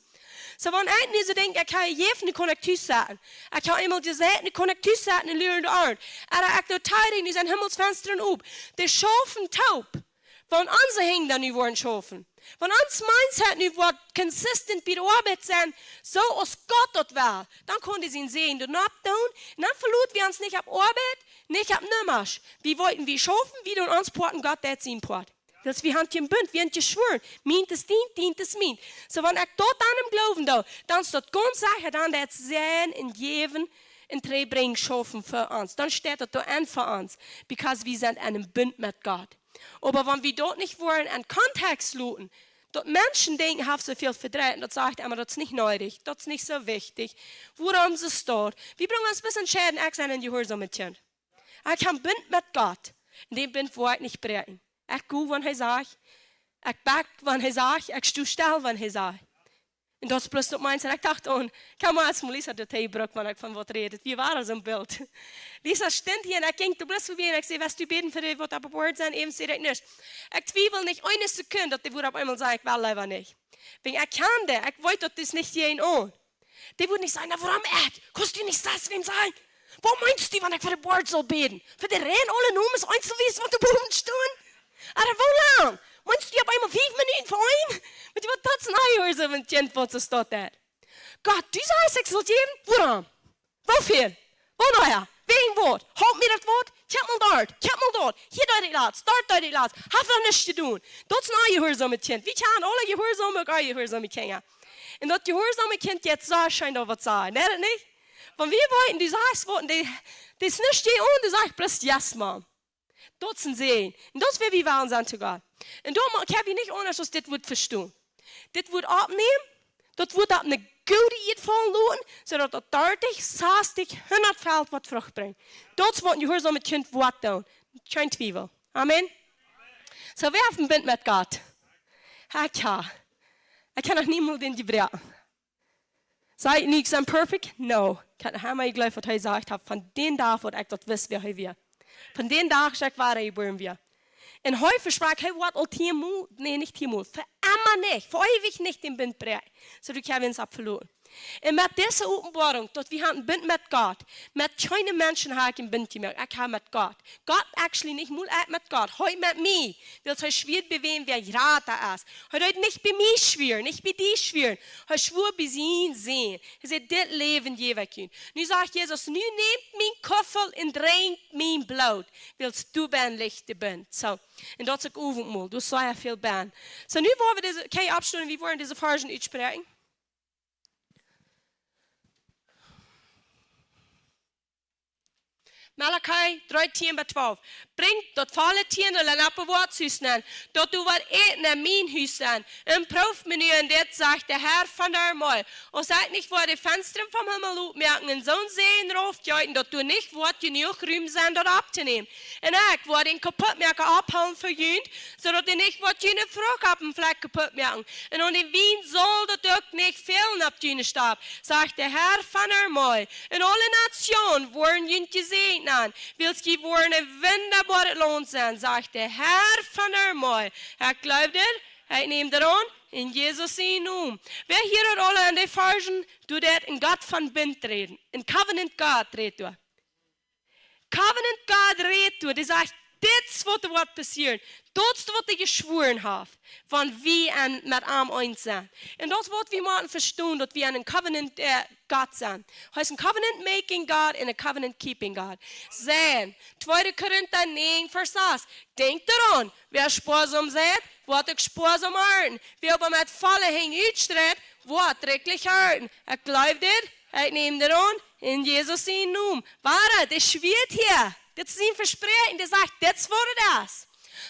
Soo, wan ekj nu soo denkj, ekj hab jejäft, nu kaun ekj tus setten. Ekj hab eemol jeseit, nu kaun ekj tus setten un lieren de Arnt. Ooda ekj doo Tithing, nu sent Himmelsfenstren op. Dee schaufen toop. Wan onse Henj dan nu woaren schaufen, wan ons mindset nu woat consistent bie de Oabeit sennen, soo aus Gott daut well, dan kaun dee sien Säajen doa nopp doonen, un dan veloten wie ons nich opp Oabeit, nich opp nuscht. Wie weeten, wie schaufen, wie doonen ons Poat un Gott deit sien Poat. Daut wie haben een Bunt, wie haben jeschworen, mient es dient, dient es mient. Soo, wan ekj daut dan em Gloowen doo, dan es daut gaunz secha, dan daut seien un jäwen un trigjbrinjen schaufen fa ons. Dan steit daut doa aun fa ons, because wie sent en een Bunt met Gott. Oba wan wie daut nich woaren en Kontext loten, daut Menschen denkjen, haft soo väl Vedreit, un daut sajcht emma, daut es nich needich, daut es nich soo wichtich. Wuarom soo stoakj? Wie brinjen ons bloos entscheiden, ekj sie een jehuarsomet Kjint. Ekj hab een Bunt met Gott. Un dän Bunt woa ekj nich bräakjen. Ekj go, wan hee sajcht. Ekj bak, wan hee sajcht. Ekj sto stell, wan hee sajcht. Un daut es bloos daut meent. Un ekj docht, oh, ekj hab mol aus Melissa daut hee brukt, wan ekj von waut räd. Wie wieren soo een Bilt. Lisa stunt hia un ekj jinkj doa bloos verbie un ekj säd: "West du bäden fa dee, waut opp de Board sent?" Äwent säd ekj nuscht. Ekj twiewel nich eene Sekund, daut dee wudd opp eemol sajen: "Ekj well leewa nich." Wäajen ekj kjan dee, ekj weet, daut es nich dee een aun. Dee wudd nich sajen: "Na, wuarom ekj? Kaust du nich selfst wäm sajen? Waut meenst du, wan ekj fa de Board saul bäden? Fa de rein aule Nomes eenselwies, waut doa bowen stonen? Ooda woo lang? Meenst du opp eemol fief Minuten fa een?" Weetst du waut, daut es een jehuarsomet Kjint, waut soo stoakj es. "Gott, du sajchst, ekj saul jäwen? Wuarom? Woo väl? Woo noha? Wäajen waut? Halpt mie daut waut? Kjikj mol doa, kjikj mol doa. Hia deed ekj latst, doa deed ekj latst. Haft doch nuscht jedonen." Daut es een jehuarsomet Kjint. Wie kjanen aule jehuarsome, uk onjehuarsome Kjinja. Un daut jehuarsome Kjint jeit soo scheen doa waut sajen. Nä, daut nich? Wan wie weeten, du sajchst waut, un dee, dee es nuscht dee aun, dee sajcht bloos: "Yes, Mom." Daut es een Säajen. Un daut es, wäa wie wellen sennen to Gott. Un doarom kjenn wie nich aundasch aus dit Wuat vestonen. Dit Wuat oppnämen, daut Wuat opp eene goode Ieed faulen loten, soo daut daut dartich, sastich, hundat folt waut Frucht brinjt. Daut es waut een jehuarsomet Kjint woat doonen. Kjeen Twiewel. Amen. Soo, wäa haft een Bunt met Gott? Ekj, jo. Ekj kaun noch niemols dän jebroaken. Saj ekj nu, ekj sie perfect? No. Ekj hab emma jejleeft, waut hee jesajcht haft, von dän Dach, waut ekj daut wist, wäa hee wia. Von dän Dach, aus ekj wia jebuaren wia. Un hee vesprakjt, hee woat aul tieenmol, nä, nich tieenmol, fa emma nich, fa eewich nich dän Bunt bräakjen. Soo, du kaust ons opp veloten. Un met dise Openboarunk, daut wie haben een Bunt met Gott, met kjeene Menschen hab ekj een Bunt jemoakt, ekj hab met Gott. Gott actually nich mol, ekj met Gott, hee met mie. Wiels hee schwieet bie wäm, wäa jrata es. Hee deed nich bie mie schwieren, nich bie die schwieren. Hee schwua bie sienen Sän. Hee säd: "Dit Läwen jäw ekj junt." Nu sajcht Jesus: "Nu nämt mien Kuffel un drinkjt mien Bloot, wiels doa benn licht de Bunt." Soo, un daut es uk Owentmol, daut es sea väl benn. Soo, nu woa wie dise, kjenn jie oppstonen, wie woaren dise Varschen utspräakjen. Malachi dree, tieen bat twalf. Brinjt daut volle Tiendel en opp daut Hus nenn, daut doa waut Äten en mien Hus es. Un proowt mie nu en dit, sajcht de Herr von de Armee, aus ekj nich woa de Fensta vom Himmel opmoaken un soon Räajen raufjeeten, daut doa nich woat jenuach Rum sennen, daut opptonämen. Un ekj woa dän Kaputtmoaka aufhoolen fa junt, soo daut hee nich woat june Frucht opp dän Flakj kaputtmoaken. Un aun dän Wien saul daut uk nich fälen opp june Stap, sajcht de Herr von de Armee. Un aule Nationen woaren junt jesäajent nanen, wiels jie woaren een wundaboaret Launt sennen, sajcht de Herr von de Armee. Ekj jleew dit, ekj näm dit aun, en Jesus sienen Nomen. Wäa hia daut aule en de Varschen, doa deit een Gott von Bunt räden, een Covenant Gott rät doa. Covenant Gott rät doa, dee sajcht, dit es waut doa woat passieren. Daut es waut hee jeschwoaren haft, wan wie en, met am eent sent. Un daut es waut wie motten vestonen, daut wie en een Covenant, äh, Gott sent. Hee es een Covenant making God un een Covenant keeping God. Sent. Tweede Korinta näajen, Varsch sas. Denkjt doaraun, wäa spoasom seit, woat uk spoasom arnten. Wäa oba met volle Henj utstreit, woat rikjlich arnten. Ekj jleew dit, ekj näm dit aun, en Jesus sienen Nomen. Wada, dee schwieet hia. Dit es sien Vespräakjen, dee sajcht, dit es waut daut es.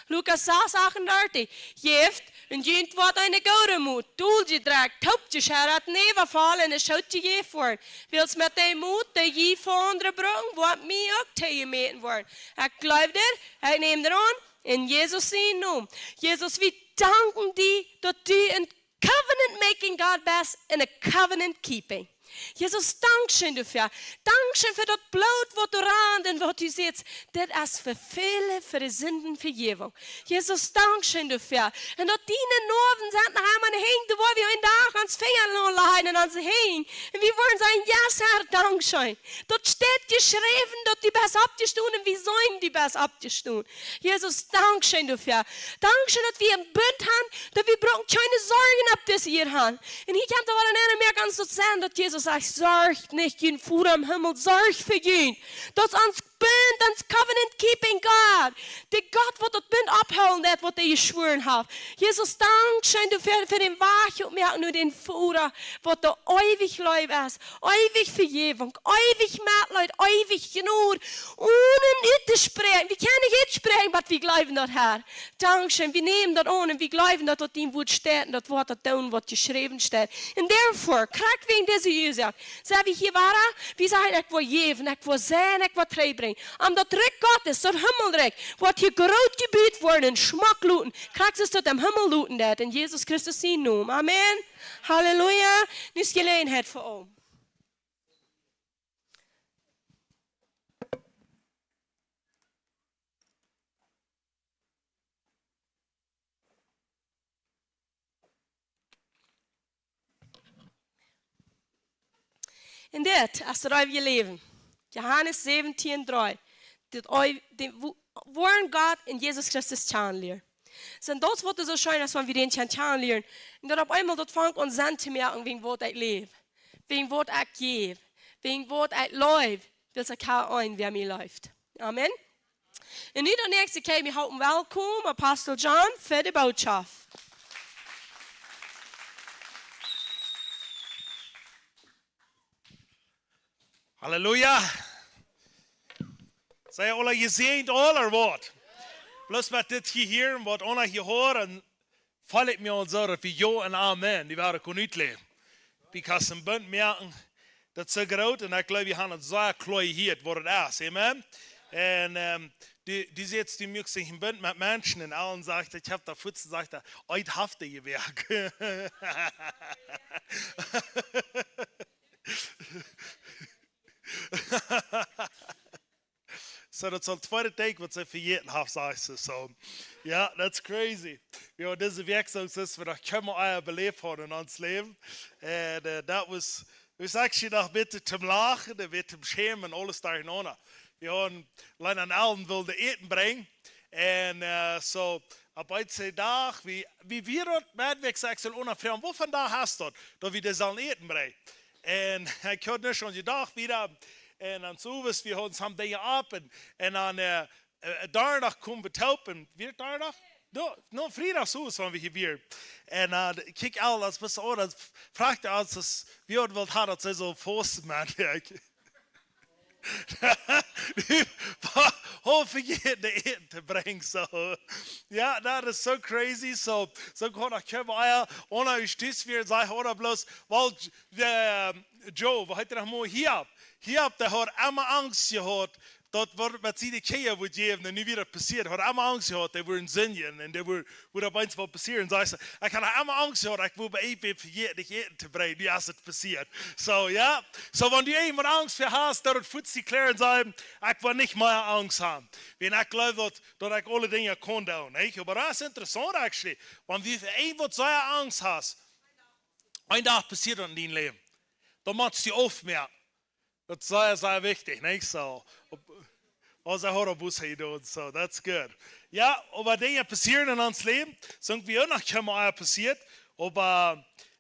Lukas sas, achtundartich. Jäft, un junt woat eene goode Mot, doljedrekjt, toopjeschaurat, näwafollen un schoot jejäft woaren. Wiels met dän Mot, dee jie von aundre brucken, woat mie uk toojemäten woaren. Ekj jleew dit, ekj näm dit aun, en Jesus sienen Nomen. Jesus, wie danken die, daut du een Covenant making God best un een Covenant keeping. Jesus, dankscheen doafäa. Dankscheen fa daut Bloot waut doa rant un waut du sajchst, dit es fa väle, fa de Sindenvejäwunk. Jesus, dankscheen doafäa. Un daut diene Noawen sent noch emma en de Henj, doa woa wie een Dach ons Finja aunläajen un ons Henj. Un wie woaren sajen, yes, Herr, dankscheen. Daut steit jeschräwen, daut du best oppjestonen un wie sent, du best oppjestonen. Jesus, dankscheen doafäa. Dankscheen, daut wie een Bunt haben, daut wie brucken kjeene Sorjen opp dise Ieed haben. Un hia kjemt aul eena mea gaunz daut sennen, daut Jesus sajcht, sorjt nich, jun Voda em Himmel sorjt fa junt. Daut es ons Bunt, ons covenant keeping God. De Gott waut daut Bunt opphoolen deit, waut hee jeschwoaren haft. Jesus, dankscheen doafäa, fa dän Wajch oppmoaken no dän Voda, waut doa eewich Leew es, eewich Vejäwunk, eewich Metleet, eewich Jnod. Onen uttospräakjen. Wie kjennen nich utspräakjen, oba wie jleewen daut, Herr. Dankscheen, wie nämen daut aun un wie jleewen daut, daut dien Wuat steit un daut woat daut doonen, waut jeschräwen steit. Un therefore, krakjt wäajen dise Uasoak, sent wie hia wada, wie sajen, ekj well jäwen, ekj well sennen, ekj well trigjbrinjen. Om daut Rikj Gottes, daut Himmelrikj, waut hia groot jebut woat un schmock loten, krakjt soo aus daut em Himmel loten deit, en Jesus Christus sienen Nomen. Amen. Halleluja. Nu es Jeläajenheit fa aul. Un dit es daut eewje Läwen. Johanes säwentieen dree. Dit ei-, dän wo-, woaren Gott un Jesus Christus kjanen lieren. Soo, daut woat soo scheen, aus wan wie dän kjennen kjanen lieren. Un dan opp eemol daut fangt aun Senn to moaken, wäajen waut ekj läw, wäajen waut ekj jäw, wäajen waut ekj leew, wiels ekj ha eenen, wäa mie leeft. Amen. Un nu daut näakjste, kjenn wie halpen welkom Apostel John fa de Bootschoft. Halleluja. Sent jie aula jesäajent, aula waut? Bloos met dit hia hieren, waut aula hia hieren, feel ekj mie aul soo, daut wie jo un amen, dee woaren kjennen utläwen. Because een Bunt moaken, daut es soo groot, un ekj jleew, wie haben daut soo kloa jehieet, waut daut es. Amen. Un, ähm, du, du sajchst, du moakst een Bunt met Menschen, un aule sajen, ekj hab daut fuaz jesajcht, daut, oh, daut haft dee jewäajen. Soo, daut es daut tweede Dinkj, waut see vejäten haben, sajcht see soo. Jo, that's crazy. Jo, dise Wäakj soo, es, wie noch kjeenmol ea beläft haben en ons Läwen. Un, äh, daut wia, wia actually noch een bät toom lachen, een bät toom schämen, aules doabennen. Wie haben, Lena un Ellen wullen Äten brinjen. Un, äh, soo, opp eenen Dach, wie, wie wia daut, met wie, ekj saj, ekj saul unjafroagen, woo vondoag es daut, daut wie dee sellen Äten brinjen? Un ekj haud nich aun dän Dach wada. Un dan soo wia, wie haben, haben Dinja opp. Un, un dan, äh, äh, Donnadach kjeemen wie toop. Wia daut Donnadach? No, no, Friedach soo wia, wan wie hia wieren. Un, äh, kjikj, aul daut wia soo, daut frajcht aul, aus wie hauden wullt haben, daut see soo fausten, Maun. Hol vejäten de Äten to brinjen, so. Jo, daut es so crazy, so. So, ekj haud noch kjeene Eier, onen Justiz wia, säd hee, ooda bloos, wiels, ähm, Job, woo heet hee noch mol? Hiob. Hiob, dee haud emma Angst jehaut, daut waut met siene Kjinja wudd jäwen, un nu wia daut passieet, haud emma Angst jehaut, dee wudden sindjen, un dee wudd, wudd opp eemol waut passieren. Säd hee, ekj haud emma Angst jehaut, ekj wudd bie eent vejäten, nich Äten to brinjen, nu es et passieet. So, jo. So, wan du irjentwaut Angst fa hast, dan daut fuaz to kjlären, saj, ekj well nich mea Angst haben. Wiels ekj jleew daut, daut ekj aule Dinja kaun doonen, nich? Oba daut es interessaunt, actually. Wan du fa irjentwaut sea Angst hast, een Dach passieet daut en dien Läwen. Dan motst du oppmoaken. Daut es sea, sea wichtich, nich? So, opp, aus hee haud opp Buße jedonen, so, that's good. Jo, oba Dinja passieren en ons Läwen, sent wie uk noch kjeene Eier passieet, oba,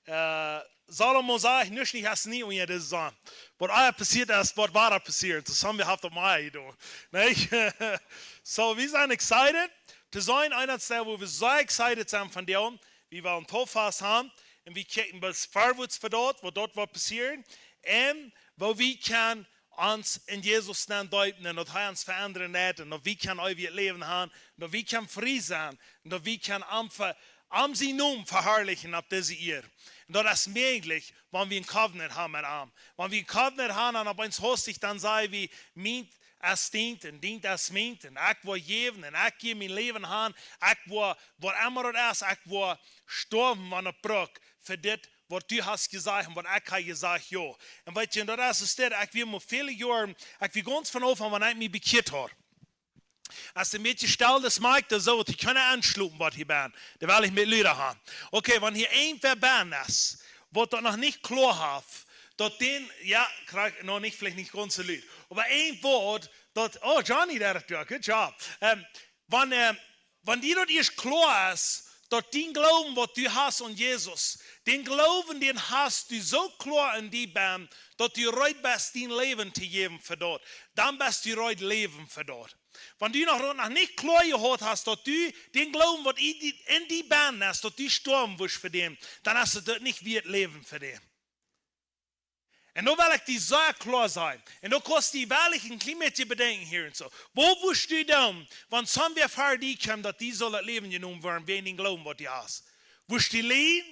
äh, Salomo sajcht, nuscht nich es nie unja de Sonn. Waut ea passieet es, woat wada passieren. Daut haben wie haft opp mie jedonen. Nich? So, wie sent excited to sennen. Eent es daut, woo wie soo excited sent von däm, wie wellen Houvast haben. Un wie kjikjen bloos verwoats fa daut, waut doa woat passieren. Un woo wie kjennen ons en Jesus nenn deepen un daut hee ons veendren deit un daut wie kjennen eewjet Läwen haben, daut wie kjennen frie sennen un daut wie kjennen am, ve-, am sienen Nomen veharlichen opp dise Ieed. Un daut es mäajlich, wan wie een Covenant haben met am. Wan wie een Covenant haben un opp eemol hastich dan saj wie, mient es dient un dient es mient un ekj well jäwen un ekj jäw mien Läwen han, ekj well, waut emma daut es, ekj well stoawen, wan et brukt, fa dit, waut du hast jesajcht un waut ekj hab jesajcht, jo. Un weetst, daut es es dit, ekj wia mol väle Joaren, ekj wia gaunz von Aunfank aun, wan ekj mie bekjieet haud. Aus et een bät stell es, moakt daut soo, daut ekj kaun aunschluten, waut hia bie. Doa well ekj met Lied haben. Okay, wan hia irjentwäa bie es, waut daut noch nich kloa haft, daut dän, jo, krakjt, noch nich, veleicht nich gaunz soo lud. Oba een Wuat, daut, oh, Johnny, dee deit daut, good job. Ähm, wan, ähm, wan die daut ieescht kloa es, daut dien Gloowen, waut du hast aun Jesus, dän Gloowen, dän hast du soo kloa en die benn, daut du reed best, dien Läwen to jäwen fa daut, dan best du reed, läwen fa daut. Wan du noch, noch nich kloa jehaut hast, daut du dän Gloowen, waut en die, en die benn es, daut du stoawen wurscht fa dän, dan es et daut nich wieet, läwen fa dän. Un nu well ekj die sea kloa sajen. Un nu kaust du werkjlich een kjlien bät bedenkjen hia un soo. Waut wurscht du doonen, wan soon wäa ver die kjemt, daut dee saul daut Läwen jenomen woaren, wäajen dän Gloowen, waut du hast? Wurscht du läajen?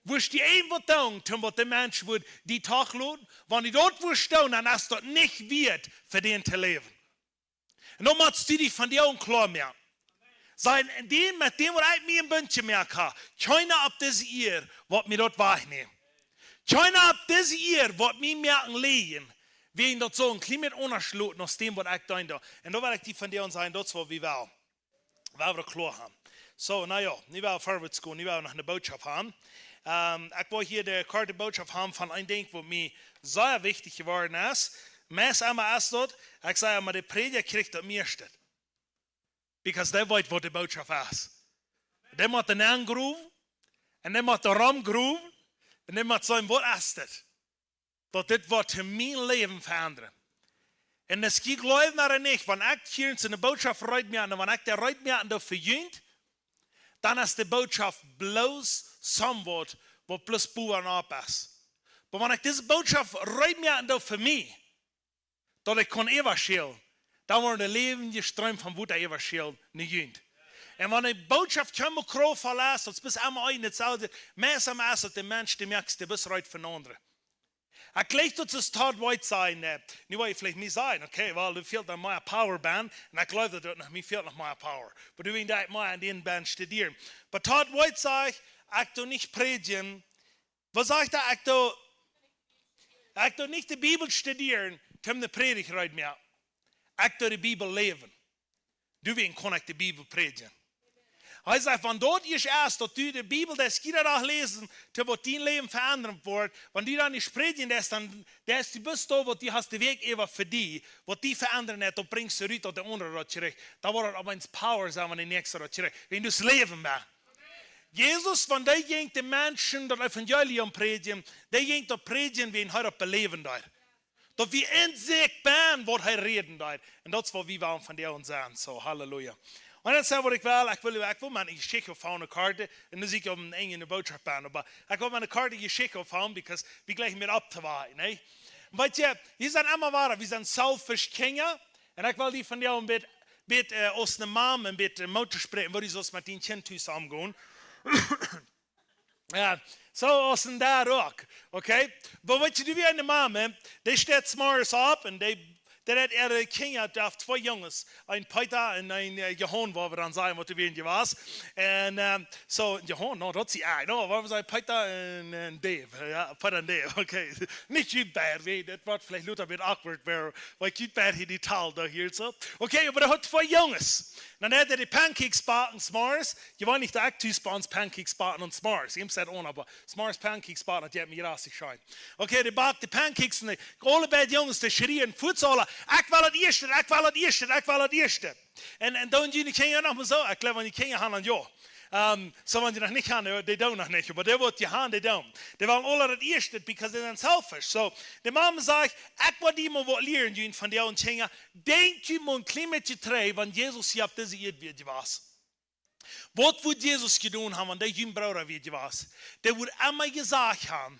Wurscht du irjentwaut doonen, toom waut de Mensch wudd die toch loten? Wan du daut wurscht doonen, dan es daut nich wieet, fa dän to läwen. Un dan motst du die vondoag aun kloa moaken. Saj, dee, met däm, waut ekj mie een Bunt jemoakt hab, kjeena opp dise Ieed woat mie daut wajchnämen. Kjeena opp dise Ieed woat mie moaken läajen, wäajen daut saul een kjlien bät aundasch loten aus däm, waut ekj denkj doa. Un dan well ekj die vondoag sajen, daut es waut wie wellen. Wie wellen daut kloa haben. So, na jo, nu well wie verwoats gonen, nu well wie noch eene Norecht haben. Ähm, ekj well hia de korte Norecht haben von een Dinkj, waut mie sea wichtich jeworden es. Meist emma es daut, ekj saj emma, de Prädja kjricht daut mieeschte. Because dee weet, waut de Norecht es. Dee mott doa nenn growen, un dee mott doa rom growen, un dee mott sajen, waut es dit? Daut dit woat mien Läwen veendren. Un aus jie jleewen daut nich, wan ekj hia eene Norecht reed moak, un wan ekj dee reed moak, un daut vejient, dan es de Norecht bloos somewhat, waut bloos bowen opp es. Oba wan ekj dise Norecht reed moak, un daut fa mie, daut ekj kaun äwaschellen, dan woat een läwendja Stroom von Wota äwaschellen no junt. Un wan de Norecht kjeenmol Krauft veloot, daut es bloos emma een un daut selwje, meist emma es daut de Mensch, dee moakt, dee es reed fa een aundren. Ekj jleich daut es Todd White säd, äh, nu woa ekj veleicht nich sajen, okay, well, doa fält dan mea Power bie, un ekj jleew daut doa noch, mie fält noch mea Power. Oba doa woa ekj mea aun dän Band studieren. Oba Todd White säd, ekj doo nich prädjen, waut sajcht hee, ekj doo, ekj doo nich de Bibel studieren, toom de Prädicht reed moaken. Ekj doo de Bibel läwen. Doawäajen kaun ekj de Bibel prädjen. Hee sajcht, wan daut ieescht es, daut du de Bibel deist jieda Dach läsen, toom waut dien Läwen veendren woat, wan du dan nich prädjen deist, dan, daut es, du best doa, waut du hast de Wäakj äwa fa die, waut die veendren haft, daut brinjst du rut, daut de aundre daut kjricht. Dan woat daut opp eemol Power sennen, wan de Näakjsta daut kjricht. Wan du daut Läwen best. Jesus, wan dee jinkj de Menschen daut Evangelium prädjen, dee jinkj daut prädjen, wäajen hee daut beläwen deed. Daut wie en sikj bie waut hee räden deed. Un daut es waut wie wellen vondoag sennen. So, Halleluja. Un daut es waut ekj well. Ekj well, ekj well mie eene Jeschicht oppfaulen, eene Kort. Un nu sie ekj opp eene enjende Norecht bie. Oba ekj well mie eene korte Jeschicht oppfaulen, because wie jlikjen mea opptowaken, nä? Weet jie, wie sent emma wada, wie sent selfish Kjinja. Un ekj well die vondoag een bät, bät, äh, aus eene Mom een bät, äh, Moot toospräakjen, woo du sust met dien Kjint tus omgonen. Jo, soo aus een Dad uk, okay? Oba weet jie, du, wie eene Mom, dee steit 's morjes opp un dee, dee haft äare Kjinja, dee haft twee Junges, een Peeta un een, äh, Johan, woo wie dan sajen, waut doa wia jewast. Un, ähm, soo, Johan, no, daut es, jo, no, woo wie sajen, Peeta un, un Dave, jo, Peeta un Dave, okay. Nich jie beid, wie, daut woat veleicht lota een bät awkward, wan, wan jie beid hia dee Tol doa hia soo. Okay, oba dee haft twee Junges. Dan haft hee dee Pancakes jebacken 's morjes. Jie weeten nich, daut ekj tus bie ons Pancakes backe aun 's morjes. Jie sent aun, oba 's morjes Pancakes backen, daut jeit mie jrasich scheen. Okay, dee backt dee Pancakes un dee, aule beid Junges, dee schrieen fuaz aule: "Ekj well daut ieeschte, ekj well daut ieeschte, ekj well daut ieeschte." Un, un dan june Kjinja noch mau soo, ekj jleew, wan jie Kjinja han, dan jo. Ähm, soo, wan jie noch nich han, dee, dee doonen noch nich, oba dee, waut jie han, dee doonen. Dee wellen aule daut ieeschte, because dee sent selfish. Soo, de Mom sajcht: "Ekj well die mau waut lieren, june von dee Kjinja. Denkj jie mau een kjlien bät trigj, wan Jesus hia opp dise Ieed wia jewast. Waut wudd Jesus jedonen haben, wan dee jun Brooda wia jewast? Dee wudd emma jesajcht haben: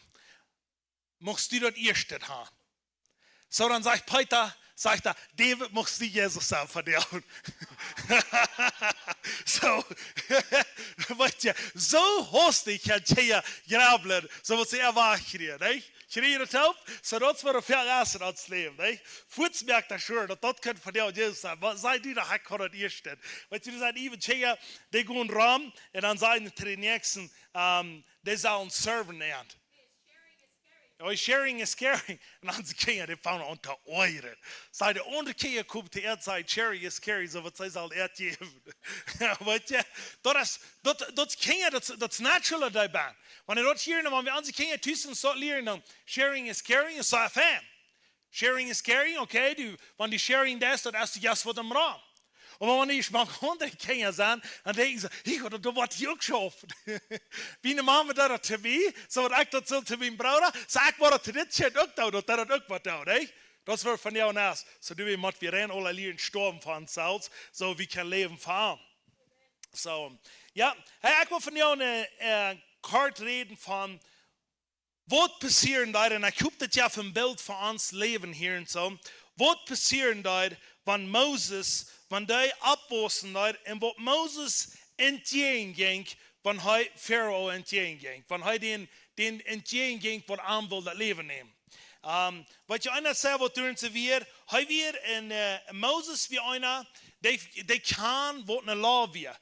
Muchst du daut ieeschte haben." Soo, dan sajcht Peeta, sajcht hee: "David, muchst du Jesus sennen vondoag?" Soo, weet jie, soo hastich kaun Kjinja jrabblen, soo waut see erwoaten, nich? Kjrieen daut opp? Soo, daut es waut wie väl essen aum Läwen, nich? Fuaz moakt daut sure, daut daut kaun vondoag Jesus sennen. Oba saj du doch, ekj kaun daut ieeschte. Weet jie, doa sent eenje Kjinja, dee gonen rom un dan sajen see to dän Näakjsten, ähm, dee sellen serven an. Oh, sharing is caring. Un dan de Kjinja, dee fangen aun to oajren. Soo, de aundre Kjinja komen to an, sajen: "Sharing is caring," soo waut see sellen äten jäwen. Weet jie, daut es, daut, daut Kjinja, daut, daut es natural daut bie. Wan wie daut hia, wan wie onse Kjinja tus daut lieren, dan sharing is caring, es soo fein. Sharing is caring, okay, du, wan du sharing deist, daut es, du jeefst waut em Rom. Oba wan du mau aundre Kjinja sent, dan denkjen see: "Ekj wudd daut, daut woat hia uk schaufen." Wie eene Mom deed daut to mie, soo waut ekj daut sull to mienen Brooda, soo ekj wudd daut to dit Kjint uk doonen, daut dee daut uk wudd doonen, nich? Daut es waut von die aun es. Soo doo wie met wie rein aule lieren stoawen fa ons selfst, soo wie kjennen läwen fa am. Soo, jo, hey, ekj well vondoag, äh, äh, kort räden von waut passieren deed, un ekj hop daut jie een Bilt von ons Läwen hia un soo. Waut passieren deed, wan Moses, wan dee oppwaussen deed, un waut Moses entjäajen jinkj, wan hee Farao entjäajen jinkj, wan hee dän, dän entjäajen jinkj, waut am wull daut Läwen nämen. Ähm, waut jie eena säd, waut doa soo wia, hee wia een, äh, Moses wia eena, dee, dee kaun waut eene Law wia.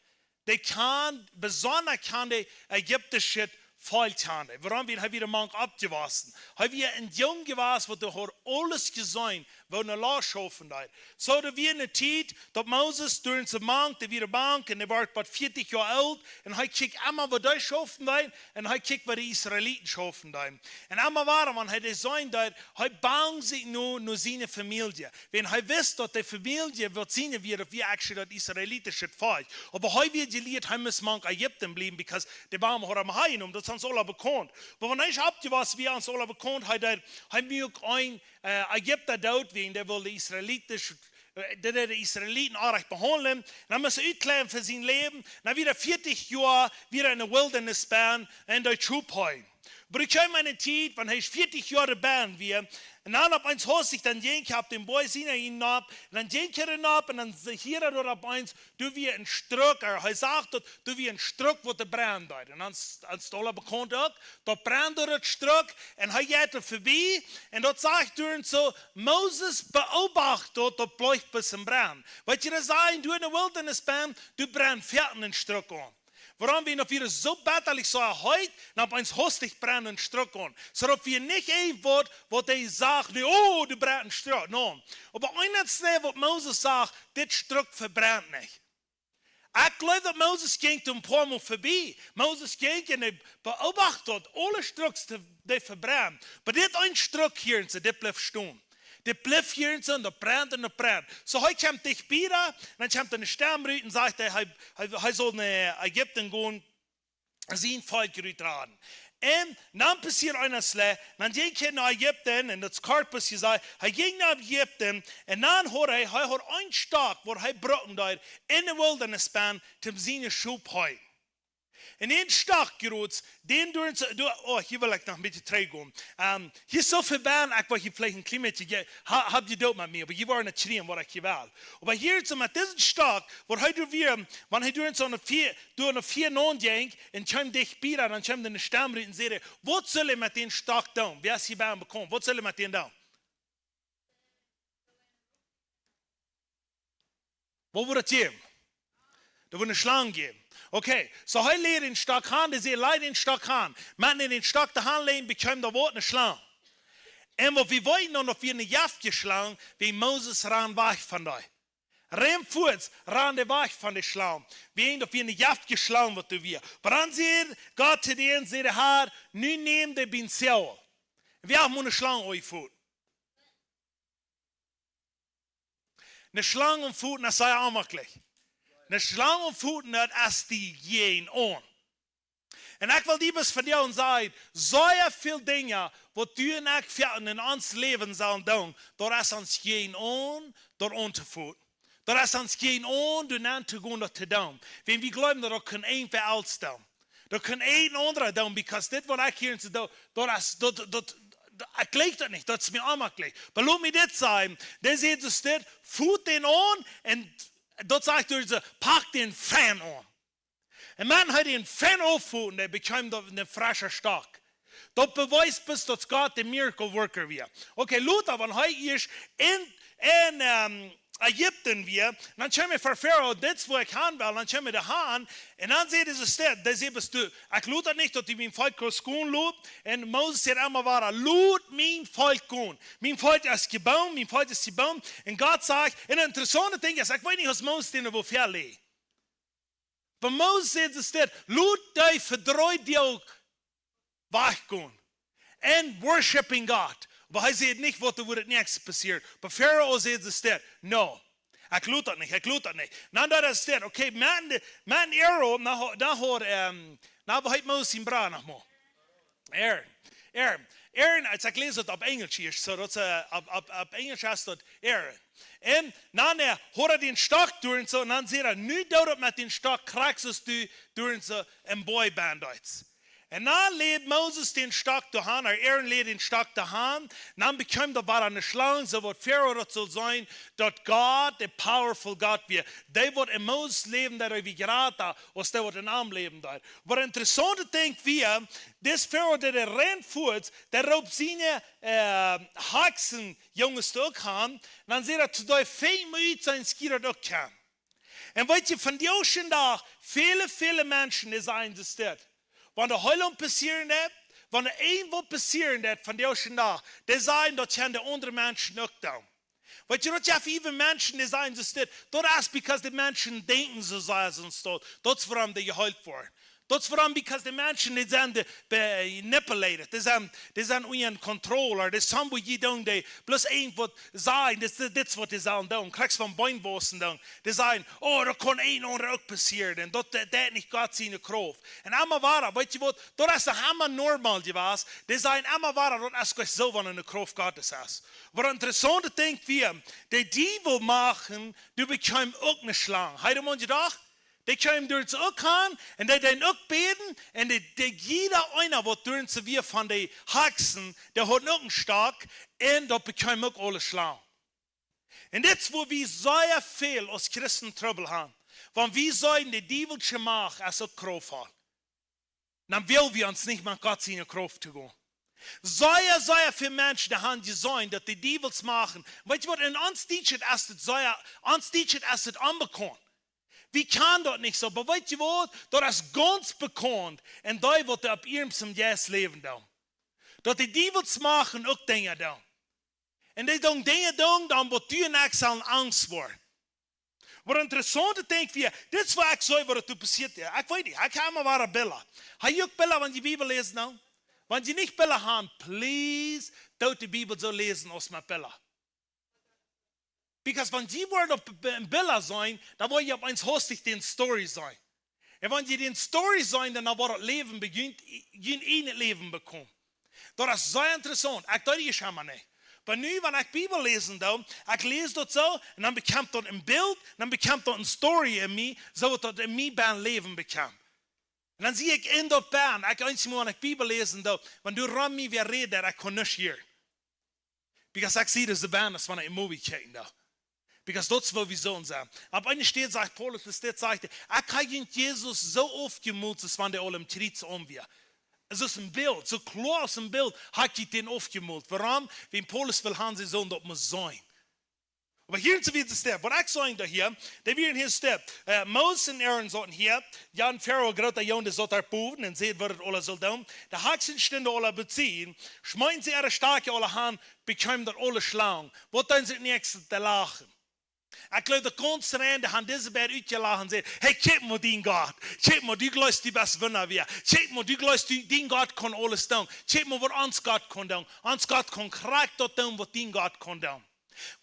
Dee kaun, besonda kaun dee ägiptische Volkj kaun dee. Wuarom? Wiels hee wia mank oppjewossen. Hee wia een Jung jewast, waut dee haud aules jeseenen, woo eene Law schaufen deed. Soo, doa wia eene Tiet, daut Moses, doa soo mank, dee wia mank, un hee wort bie vieetich Joa oolt, un hee kjikjt emma, woo dee schaufen deeden, un hee kjikjt, woo de Israeliten schaufen deeden. Un emma wada, wan hee dee seenen deed, hee bangd sikj no, no siene Famielje. Wiels hee wist, daut de Famielje, waut siene wia, daut wia actually daut israelitische Volkj. Oba hee wia jelieet, hee must mank Ägipten bliewen, because de Baume haud am aunjenomen, daut es ons aula bekaunt. Oba wan hee oppjewossen wia, ons aula bekaunt, hee deed, hee muak een, äh, Ägipta doot, wiels dee wull de Israeliten, äh, dee, dee de Israeliten oajch behaundlen. Un dan must hee utkjleien fa sien Läwen. Dan wia hee vieetich Joa, wia hee enne Wildernis bennen, un doa schauft hee. Oba doa kjeem eene Tiet, wan hee vieetich Joa bennen wia, un dan opp eemol haud sikj, dan jinkj hee opp dän Boajch Sinai nopp, un dan jinkj hee nopp, un dan see-, hieed hee doa opp eemol, doa wia een Struck, hee sach daut, doa wia een Struck, waut doa brennen deed. Un dan s-, dan steit aula bekaunt uk, daut brennd doa daut Struck, un hee jeit doa verbie, un daut sajcht doa soo, Moses beobacht daut, daut bleef bat em brennen. Waut jie doa sajen, doa enne Wildernis bennen, doa brennt foaken een Struck aun. Wuarom? Wiels daut wia soo bitterlich, soo heet, un opp eemol haud sikj brennt een Struck aun. Soo daut wia nich een Wuat, waut hee sach, nä, oh, doa brennt een Struck, no. Oba eent es nä, waut Moses sach, dit Struck vebrennt nich. Ekj jleew, daut Moses jinkj doa een poa Mol verbie. Moses jinkj un hee beobacht daut, aule Strucks, dee, dee vebrennen. Oba dit een Struck hia, un see, dit blift stonen. Dit blift hia, un see, un daut brennt un daut brennt. Soo, hee kjemt dicht bie, un dan kjemt eene Stemm rut un sajcht, hee, hee, hee, hee saul no Ägipten gonen, sien Volkj rut raden. Un dan passieet eent, dan jinkj hee no Ägipten, un daut es kort jesajcht, hee jinkj no Ägipten, un dan haud hee, hee haud een Stock, waut hee brucken deed, enne Wildernis bennen, om siene Schop to heien. Un een Stock, Jrots, dän doonen see, du, oh, hia well ekj noch een bät trigjgonen. Ähm, hia es soo väl bie, ekj wull hia veleicht een kjlien bät, jie, ha, hab jie doot met mie, oba jie woaren nich kjrieen, waut ekj hia well. Oba hia soo met disen Stock, waut hee doa wia, wan hee doa soo ne Fia, doa ne Fia naun jinkj, un kjeem dicht bie, dan kjeem doa ne Stemm rut un säd: "Waut saul ekj met dän Stock doonen?" Wäa es hia bie am bekaunt? Waut saul ekj met dän doonen? Waut woat daut jäwen? Daut woat ne Schlang jäwen. Okay, soo hee läd dän Stock han, dee säd: "Laj dän Stock han." Met dän Stock doa han läjen, bekjeem doa waut? Ne Schlang. Un waut wie weeten, daut wia ne jeftje Schlang, wiels Moses rand wajch von dee. Rand fuaz, rand wajch von de Schlang. Wiels daut wia ne jeftje Schlang, waut doa wia. Oba dan säd Gott to dän, säd de Har: "Nu nämt dee bie sien Säwel." Wie haben ne Schlang aunjefoten. Ne Schlang aunfoten, daut es sea onjemakjlich. Ne Schlang aunfoten, daut es die jäajenaun. Un ekj well die waut vetalen, sajen, sea väl Dinja, waut du un ekj fa-, en ons Läwen sellen doonen, daut es ons jäajenaun, daut auntofoten. Daut es ons jäajenaun, doa nenn to gonen, daut to doonen. Wan wie jleewen, daut daut kaun irjentwäa aundra doonen. Daut kaun een aundra doonen, because dit, waut ekj hia soo doo, daut es, daut, daut, daut, ekj jleich daut nich, daut es mie onjemakjlich. Oba lot mie dit sajen, dee säd soo dit: "Fot dän aun", un daut sajcht doa soo: "Pak dän fein aun." Un wan hee dän fein aunfoten, dee bekjeem doa een frescha Stock. Daut bewiest bloos, daut Gott de miracle worker wia. Okay, lota, wan hee ieescht en, en, ähm, Ägipten wia, dan kjeem hee ver Farao: "Dit es, wua ekj han well", dan kjeem hee doa han, un dan säd hee soo dit, dee säd: "Best du, ekj lot daut nich, daut du mien Volkj kaust gonen loten." Un Moses säd emma wada: "Lot mien Volkj gonen. Mien Volkj es jebungen, mien Volkj es jebungen." Un Gott sajcht, un een interessauntet Dinkj es, ekj weet nich, aus Moses dän woo väl läd. Oba Moses säd soo dit: "Lot dee fa dree Doag wajchgonen. And worshiping God." Oba hee säd nich, waut doa woat daut näakjste passieren. Oba Farao säd soo dit: "No. Ekj lot daut nich, ekj lot daut nich." Na, daut es dit. Okay, met de, met de Aaron, na, ho-, na, hoat, ähm, na, woo heet Moses sien Brooda noch mol? Aaron. Aaron. Aaron, aus ekj läs daut opp Enjlisch hia, soo daut, äh, opp, opp, opp Enjlisch es daut Aaron. Un dan, äh, haud hee dän Stock doa un soo, un dan säd hee: "Nu doo daut met dän Stock, krakjt soo aus du doa un soo em Boajch bent." Un dan läd Moses dän Stock doa han, ooda Aaron läd dän Stock doa han, un dan bekjeem daut wada ne Schlang, soo waut Farao daut sull seenen, daut Gott, de powerful Gott wia. Dee waut en Moses läwd, dee wia jrata aus dee waut en am läwd. Oba een interessauntet Dinkj wia, dis Farao, dee, dee rand fuaz, dee roopt siene, äh, Hakjsen, Junges uk han, un dan säd hee to dee: "Finjt mie ut, sent jie daut uk han." Un weet jie, vondoag dän Dach, väle, väle Menschen, dee sajen soo dit. Wan de Heilunk passieren deit, wan irjentwaut passieren deit vondoag dän Dach, dee sajen, daut kjennen de aundre Menschen uk doonen. Weet jie, daut jeft uk Menschen, dee sajen soo dit, daut es because de Menschen denkjen soo aus see sent. Daut es wuarom dee jeheelt woaren. Daut es wuarom, because de Menschen, dee sent de, be-, manipulated, dee sent, dee sent unja control, ooda dee sent, woo jie doonen, dee bloos irjentwaut sajen, dit, dit, dit es waut dee sellen doonen, krakjt soo aus Been wausen doonen. Dee sajen: "Oh, daut kaun een aundra uk passieren, un daut, daut, daut es nich Gott siene Krauft." Un emma wada, weet jie waut, daut es emma normal jewast. Dee sajen emma wada, daut es jlikj soo, wan ne Krauft Gottes es. Oba een interessauntet Dinkj wia, de Diewel moaken, dee bekjeem uk ne Schlang. Hee, de Maun jedocht, dee kjeem doa un soo uk han, un dee deeden uk bäden, un dee, dee jieda eena waut doa un soo wia von de Hakjsen, dee haud uk een Stock, un daut bekjeem uk aule Schlang. Un dit es, wua wie sea väl aus Christen Trubbel han. Wan wie sajen, de diewelsche Macht es uk kraftvoll, dan well wie ons nich met Gott siene Krauft to gonen. Sea, sea väl Menschen, dee han jeseenen, daut de Diewels moaken. Weet jie waut, en ons Dietschet es daut sea, ons Dietschet es daut onbekaunt. Wie kjanen daut nich soo, oba weet jie waut, daut es gaunz bekaunt. Un dee waut opp iernst em Jeist läwen doonen, daut de Diewels moaken uk Dinja doonen. Un dee doonen Dinja doonen, dan waut du un ekj sellen Angst woaren. Waut een interessauntet Dinkj wia, dit es waut ekj saj, waut doa passieet, jo. Ekj weet nich, ekj hab mau wada Bilda. Hab jie uk Bilda, wan jie Bibel läsen doonen? Wan jie nich Bilda han, please, doot de Bibel soo läsen aus met Bilda. Because wan jie woaren opp B-, Bilda seenen, dan woa jie opp eemol hastich dän Story seenen. Un wan jie dän Story seenen, dan woat daut Läwen bie junt, junt ieejnet Läwen bekomen. Daut es sea interessaunt. Ekj deed daut emma nich. Oba nu, wan ekj Bibel läsen doo, ekj läs daut soo, un dan bekjemt daut een Bilt, dan bekjemt daut ne Story en mie, soo daut daut en mie bie Läwen bekjemt. Dan sie ekj en daut Bad, ekj eensjemol, wan ekj Bibel läsen doo, wan doa rom mie wäa rät, daut ekj kaun nuscht hieren. Because ekj sie dise Bad aus wan ekj een movie kjikjen doo. Because daut es woo wie sellen sennen. Opp eene Städ sajcht Paulus, daut sajcht hee: "Ekj hab junt Jesus soo aufjemolt aus wan dee aul aum Kjriez aun wia." Daut es een Bilt, soo kloa aus een Bilt hab ekj dän aufjemolt. Wuarom? Wiels Paulus well haben, see sellen daut mol seenen. Oba hia es de Städ, waut ekj saj doa hia, dee wieren hia Städ. Äh, Moses un Aaron sauten hia, Jan Farrow, groota Jung, dee saut doa bowen un säd, waut et aules sull doonen. De Hakjsen stunden aule bie an, schmeeten see äare Stakjen aule han, bekjeemen daut aule Schlangen. Waut deeden see daut näakjste? Dee lachten. Ekj jleew, de gaunze Rund, dee han dise beid utjelacht un säden: "Hey, kjikj mol dän Gott. Kjikj mol, du jleefst, du best Wundawoakja. Kjikj mol, du jleefst, du, dän Gott kaun aules doonen. Kjikj mol, waut ons Gott kaun doonen. Ons Gott kaun krakjt daut doonen, waut dän Gott kaun doonen."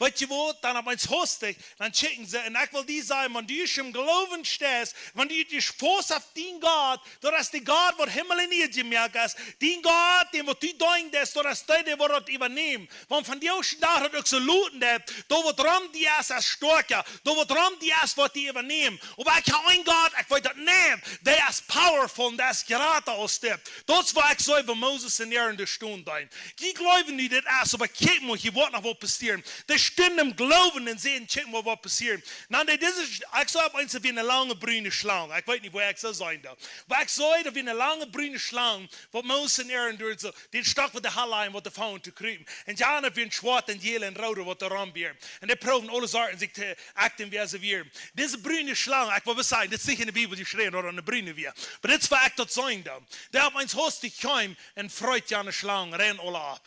Weetst du waut? Dan opp eemol hastich, dan kjikjen see, un ekj well die sajen, wan du em Gloowen steist, wan du die faust opp dän Gott, daut es de Gott, waut Himmel un Ieed jemoakt haft, dän Gott, dän waut du denkjst, daut es dee, dee woat daut äwanämen. Wan vondoag dän Dach daut uk soo luten deit, daut waut rom die es, es stoakja, daut waut rom die es, woat die äwanämen. Oba ekj hab een Gott, ekj weet daut nich, dee es powerful un dee es jrata aus dit. Daut es waut ekj saj, woo Moses un Aaron doa stunden. Dee jleewen nich, dit es, oba kjikj mol, hia woat noch waut passieren. Dee stunden em Gloowen un säden: "Kjikj mol, waut passieren." Dan dee, dise, ekj saj opp eemol, wia eene lange brune Schlang. Ekj weet nich, woo ekj saul sennen doa. Oba ekj saj, daut wia eene lange brune Schlang, waut Moses un Aaron doa soo, dän Stock, waut dee hauden, waut dee fungen to krupen. Un dan wia een schwoat un jäl un root, waut doa rom wia. Un dee proowen aule Sorten sikj to akjten, wäa see wieren. Dise brune Schlang, ekj well sajen, dit es nich en de Bibel jeschräwen, daut et eene brune wia. Oba dit es waut ekj daut seenen doo. Dee opp eemol hastich kjeem un freet jane Schlang, rennen aule opp.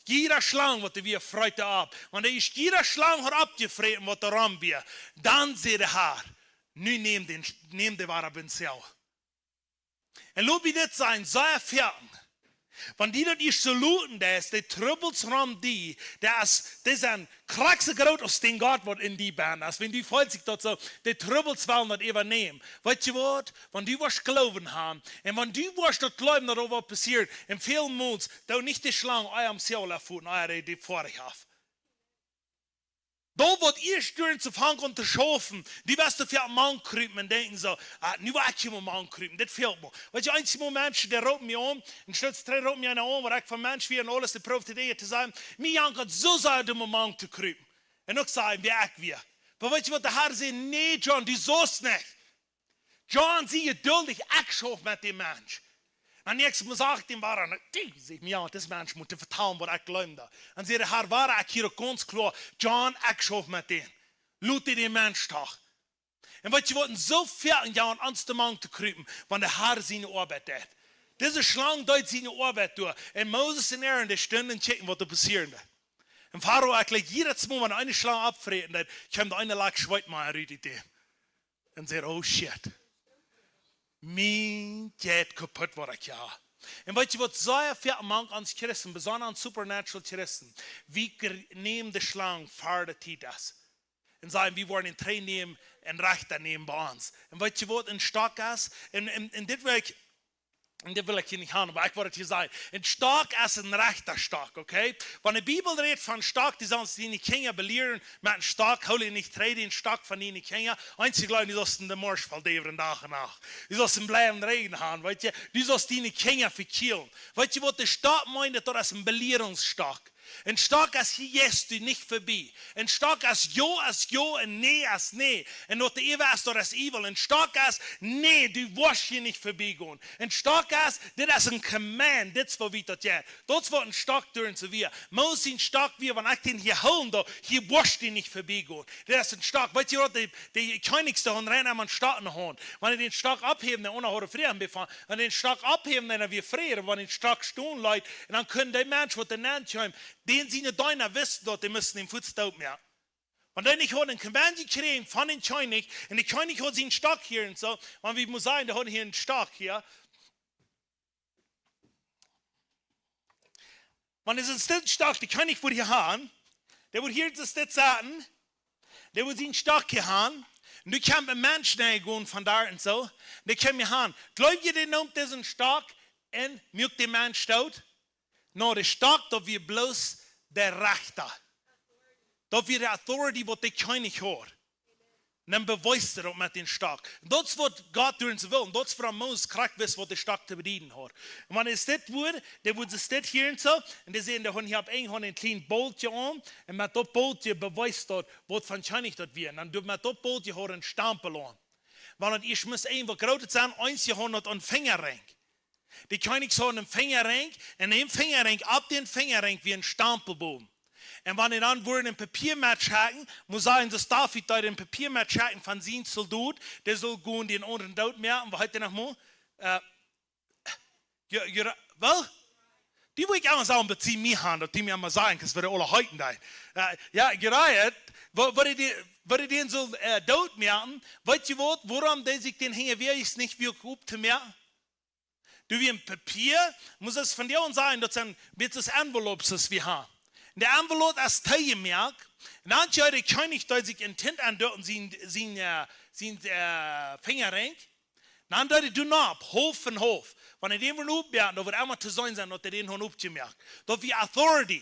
Jieda Schlang, waut doa wia, freet dee opp. Wan dee ieescht jieda Schlang haud oppjefräten, waut doa rom wia, dan säd de Har: "Nu näm dän, näm dän wada bie an." Un lot mie dit sajen, soo foaken, wan die daut ieescht soo luten deit, dee Trubbels rom die, dee es, dee sent krakjt soo groot aus dän Gott, waut en die benne es. Wan du feelst sikj daut soo, dee Trubbels wellen daut äwanämen. Weetst du waut? Wan du woascht Gloowen haben, un wan du woascht daut jleewen, daut doa waut passieren, un väl Mol, daut nich de Schlang, ea am Seol erfoten, ea dee, dee foadich haft. Daut waut ieescht doa aunfangen to schaufen, dee woascht du fa mank krupen un denkjen soo: "Ah, nu woa ekj hia mol mank krupen, dit fält mie." Weetst du, eenjemol Menschen, dee roopen mie aun, un stonen dree, roopen mie eena aun, waut ekj fa Mensch wia un aules, dee proowt de Dinja to sajen, mie jankat soo sea, doa mol mank to krupen. Un uk sajen, wäa ekj wia. Oba weetst du waut, de Har säd: "Nä, John, du saust nich. John, sie jeduldich, ekj schauf met dän Mensch." Un näakjstet Mol saj ekj dän wada, un dee sajcht mie: "Jo, dis Mensch mott die vetalen, waut ekj jleew doa." Un säd de Har wada, ekj hia uk gaunz kloa: "John, ekj schauf met dän. Lot dän Mensch doch." Un weetst du waut, un soo foaken, jo, un ons doa mank to krupen, wan de Har siene Oabeit deit. Dise Schlang deed siene Oabeit doa. Un Moses un Aaron, dee stunden un kjikjten, waut doa passieren deed. Un Farao, ekj jleew, jiedet Mol, wan eene Schlang oppfräten deed, kjeem doa een Lak Schweet mea rut ut däm. Un säd: "Oh shit. Mie jeit kaputt, waut ekj hab." Un weetst du waut, sea foaken mank ons Christen, besonda ons supernatural Christen, wie gr-, nämen de Schlang ver de Tiet es. Un sajen, wie woaren dän trigj nämen un rajcht nämen bie ons. Un weetst du waut een Stock es? Un, un, un dit well ekj, un dit well ekj hia nich haben, oba ekj well et hia sajen. Een Stock es een rajchta Stock, okay? Wan de Bibel rät von Stock, dee sellen diene Kjinja belieren met een Stock, hool nich trigj dän Stock von diene Kjinja. Eensje jleewen, dee sellen de Morsch voll däwen Dach un Nacht. Dee sellen bliewen räden haben, weetst du? Dee sellen diene Kjinja vekjielen. Weetst du waut, de Stock meent, daut es een Belierungsstock. Een Stock es, hia jeist du nich vebie. Een Stock es jo es jo un nä es nä. Un waut doa äwa es, daut es evil. Een Stock es, nä, du woascht hia nich vebie gonen. Een Stock es, dit es een command, dit es waut wie daut jeit. Daut es waut een Stock doa soo wia. Moses sien Stock wia, wan ekj dän hia hoolen doo, hia woascht du nich vebie gonen. Dit es een Stock. Weetst du waut, de, de Kjennichs, dee hauden rein emma een Stock en de Haunt. Wan dee dän Stock opphäwen, de aundre hauden Fräd bie am, wan dee dän Stock opphäwen, dan wia Fräd, wan dee dän Stock stonen leet, un dan kunnen dee Menschen, waut doa nenn kjeemen, dän siene Deena wisten daut, dee musten am fuaz doot moaken. Wan dee nich hauden een Kommando jekjräajen von dän Kjennich, un de Kjennich haud sienen Stock hia un soo, wan wie mol sajen, dee hauden hia een Stock hia. Wan dee soo een Stock, de Kjennich wudd hia haben, dee wudd hia soo setten, dee wudd sienen Stock hia haben, un nu kjemt een Mensch nenn jegonen von doa un soo, dee kjemt hia aun. Jleew jie, dee nemt disen Stock un muak dän Mensch doot? No, de Stock, daut wia bloos de Rechta. Daut wia de authority, waut de Kjennich haud. Un dan bewiest hee daut met dän Stock. Un daut es waut Gott derch ons well. Un daut es wuarom Moses krakjt wist waut de Stock to bedieden haud. Un wan hee dit wudd, dan wudd hee dit hia un soo. Un dee säden, dee hauden hia opp eenen Haunt een kjlien Boltje aun. Un met daut Boltje bewiest daut waut von Kjennich daut wia. Un dan met daut Boltje haud hee een Stampel aun. Wan daut ieescht must eent waut Grootet sennen, eenje hauden daut een Finjarinkj. De Kjennichs hauden een Finjarinkj, un een Finjarinkj, opp dän Finjarinkj wia een Stampel bowen. Un wan dee dan wudden een Papia metschekjen, must sajen, daut David deed een Papia metschekjen von sien Soldot, dee sull gonen dän aundren doot moaken, waut heet dee noch mol? Äh, jo, jo, waut? Dee wull ekj emma sajen, daut see mie haben, daut dee mie emma sajen, daut wie aule heeten deeden. Äh, jo, jo, waut, waut dee, waut dee dän sull, äh, doot moaken, weetst du waut, wuarom dee sikj dän hinjawäajes nich wia opptomoaken? Doa wia een Papia, must daut von dee aun sajen, daut sent, dit es envelopes, waut wie haben. Un de Envelope es toojemoakt. Un dan haud de Kjennich, dee sikj een Tint aundeed un sien, sien, äh, sien, äh, Finjarinkj. Dan deed hee dän opp, haulf un haulf. Wan hee dän wia oppjemoakt, dan wudd emma to seenen sennen, daut hee dän haud oppjemoakt. Daut wia authority.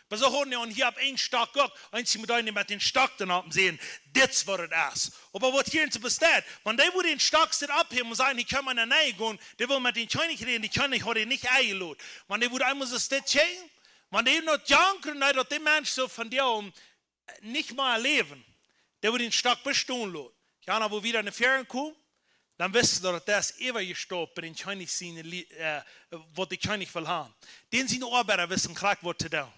Oba soo hauden dee hia opp eenen Stock uk, eenje must dan met dän Stock dan opp seenen, dit es waut et es. Oba waut hia en soo besteit, wan dee wudd dän Stock sitten oppheewen un sajen, hia kaun eena nenn gonen, dee wull met dän Kjennich räden, de Kjennich haud am nich enjelot. Wan dee wudd eemol soo dit kjikjen, wan dee noch jankren, daut de Mensch soo von dee nich mea läwen, dee wudd dän Stock bloos stonen loten. Jo, dan wudd wada no väaren komen, dan wist hee daut daut es äwajestaupt bie dän Kjennich siene Lie-, äh, waut de Kjennich wull haben. Dän siene Oabeida wisten krakjt waut to doonen.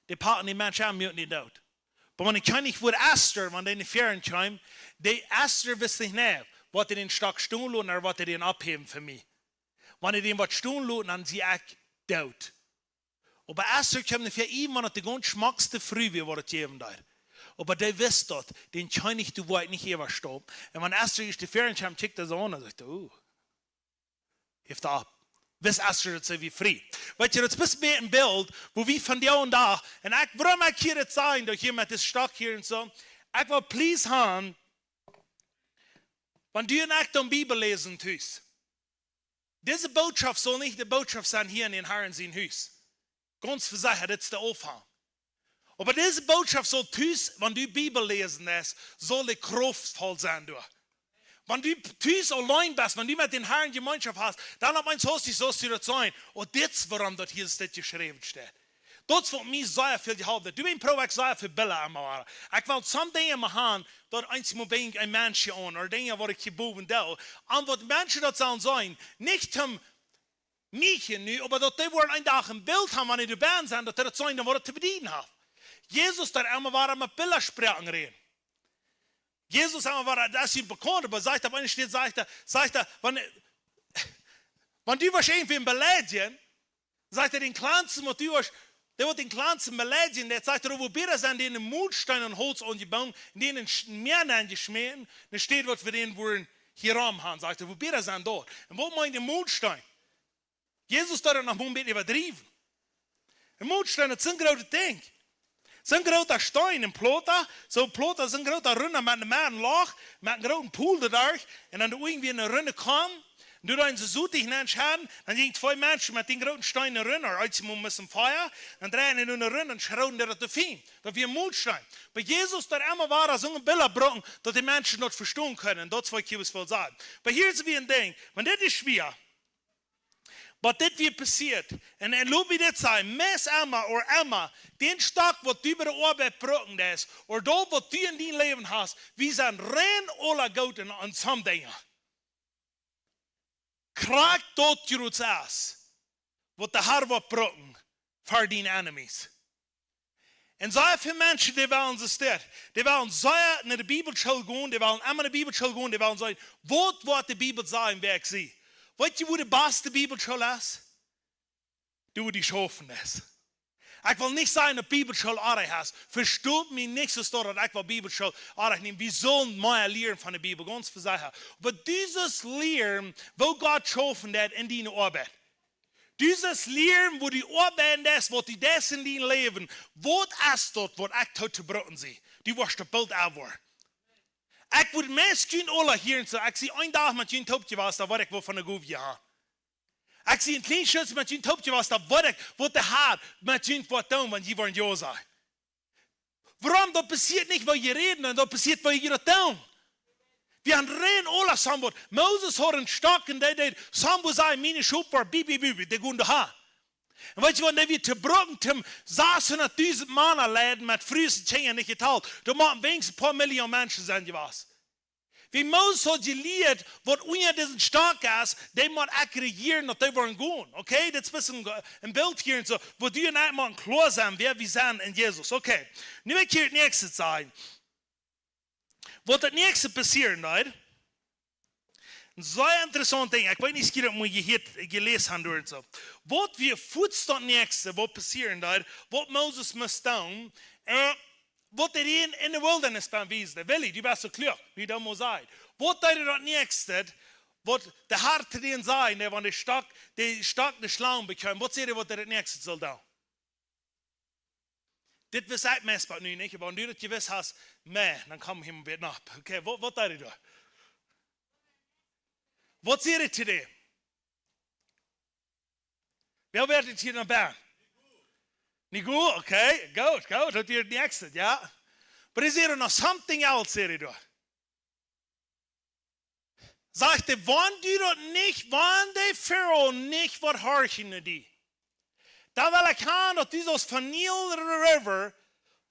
Dee packten dän Mensch aun, muaken dän doot. Oba wan de Kjennich wudd Ester, wan dee no väaren kjeem, dee Ester wist nich, nä, woat hee dän Stock stonen loten, ooda woat hee dän opphäwen fa mie. Wan hee dän woat stonen loten, dan sie ekj doot. Oba Ester kjeem no väaren, wan et de gaunz schmockste Fru wia, waut et jäwen deed. Oba dee wist daut, dän Kjennich, dee wudd nich äwastaupen. Un wan Ester ieescht no väaren kjeem, kjikjt hee soo aun un sajcht, oh. Heft opp. Wist Ester daut see wia frie. Weetst du, daut es een Bilt, woo wie von vondoag, un ekj, wuarom ekj hia dit saj, daut hia met dän Stock hia un soo, ekj well please haben, wan du un ekj dan Bibel läsen tus. Dise Bootschoft saul nich de Bootschoft sennen hia en dän Harn sien Hus. Gaunz vesechat, dit es de Aunfank. Oba dise Bootschoft saul tus, wan du Bibel läsen deist, saul dee krauftvoll sennen doa. Wan du tus auleen best, wan du met dän Harn Jemeenschoft hast, dan opp eemol hast du, saust du daut seenen. Oh, dit es wuarom daut hia dit jeschräwen steit. Daut es waut mie sea väl jeholpen haft. Du, ekj proow, ekj saj fa Billa emma wada. Ekj well some Dinja emma haben, daut eenjemol brinj ekj een Mensch aun, ooda Dinja waut ekj hia bowen doo. Aun waut Menschen daut sellen seenen, nich om mie nu, oba daut dee woaren een Dach een Bilt haben, wan dee doa bie sent, daut dee daut seenen, waut et to bedieden haft. Jesus deed emma wada met Bilda sproaken räden. Jesus emma wada, daut es junt bekaunt, oba sajcht hee opp eene Städ, sajcht hee, sajcht hee, wan, wan du woascht irjentwäm beleidigen, sajcht hee, dän kjlansten, waut du woascht, dee waut dän kjlansten beleidigen, dee, sajcht hee, woo bäta sent dee een Molsteen aum Hauls aunjebungen, un dän en Sch-, Mäa nenjeschmäten, enne Städ waut wie dän wudden hia rom haben, sajcht hee, woo bäta sent dee. Un waut meent dee Molsteen? Jesus deed daut noch een bät äwadriewen. Een Molsteen, daut es een grootet Dinkj. Soon groota Steen, een Plota, soon Plota, soon groota Runda met een Mäa Loch, met een grooten Pool doaderch, un aun de Enj wia eene runde Kom, un doa deeden see Sot nenn schedden, dan jinjen twee Menschen met dän grooten Steen ne Runda, ooda eenjemol met een Fia, dan dreien see ne Runda un schroden daut de Fien. Daut wia een Molsteen. Oba Jesus deed emma wada soone Bilda brucken, daut de Menschen daut vestonen kunnen. Un daut es waut ekj hia well sajen. Oba hia es wada een Dinkj, wan dit es schwoa, waut dit wia passieet. Un, un lot mie dit sajen, meist emma, ooda emma, dän Stock waut du bie de Oabeit brucken deist, ooda daut waut du en dien Läwen hast, wie sent rein aula goot en, en some Dinja. Krakjt daut jrots es, waut de Har woat brucken fa diene enemies. Un sea väl Menschen, dee wellen soo steit. Dee wellen sea no de Bibelschool gonen, dee wellen emma no de Bibelschool gonen, dee wellen sajen, waut woat de Bibel sajen, wäa ekj sie. Weetst du, woo de baste Bibelschool es? Doa, woo dee schaufen es. Ekj well nich sajen, daut Bibelschool oajch es. Vestot mie nich soo stoakj, daut ekj well Bibelschool oajch nämen. Wie sellen mea lieren von de Bibel, gaunz vesechat. Oba du sust lieren, woo Gott schaufen deit en diene Oabeit. Du sust lieren, woo du oabeiden deist, waut du deist en dien Läwen. Waut es daut, waut ekj too to brucken sie? Du woascht daut Bilt erwoaren. Ekj wudd meist junt aula hia en soo, ekj sie een Dach met junt toop jewast, dan weet ekj waut fa eene Gow jie haben. Ekj sie een kjlien Stootje met junt toop jewast, dan weet ekj waut de Har met junt woat doonen, wan jie woaren jo sajen. Wuarom? Daut passieet nich, woo jie räden, un daut passieet, woo jie daut doonen. Wie haben rein ola Sambot. Moses haud een Stock un dee deed Sambo sajen, miene Schop wia bi, bi, bi, bi, dee gonen doa. Un weetst du waut, dee wia to brucken, toom sashundat dusent Mana leiden met Frues un Kjinja nich jetalt. Doa motten weens een poa Million Menschen sennen jewast. Wie Moses haud jelieet, waut unja disen Stock es, dee mott ekj rejieren, daut dee woaren gonen. Okay, dit es een bät een, een Bilt hia un soo, wua du un ekj motten kloa sennen, wäa wie sent en Jesus. Okay, nu well ekj hia daut näakjste sajen. Waut daut näakjste passieren deed, een sea interessaunt Dinkj. Ekj weet nich, aus jie daut mol jehieet, jeläst haben doa un soo. Waut wia fuaz daut näakjste, waut passieren deed, waut Moses must doonen, äh, waut hee an en de Wildernis bie wiesde. Willy, du best soo kluak, nu dan mott sennen. Waut deed hee daut näakjste, waut de Har to dän säd, nä, wan de Stock, de Stock de Schlang bekjeem, waut säd hee, waut hee daut näakjste sull doonen? Dit wist ekj meist bie nu nich, oba wan du daut jewist hast, nä, dan kjeem hee wada nopp. Okay, waut, waut deed hee doa? Waut säd hee to däm? Wäa wia dit hia no bie? Nich goot, okay, goot, goot, daut wia daut näakjste, jo. But hee säd noch something else, säd hee doa. Sajcht hee, wan du daut nich, wan de Farao nich woat horchen no die, dan well ekj haben, daut du sust von Nile River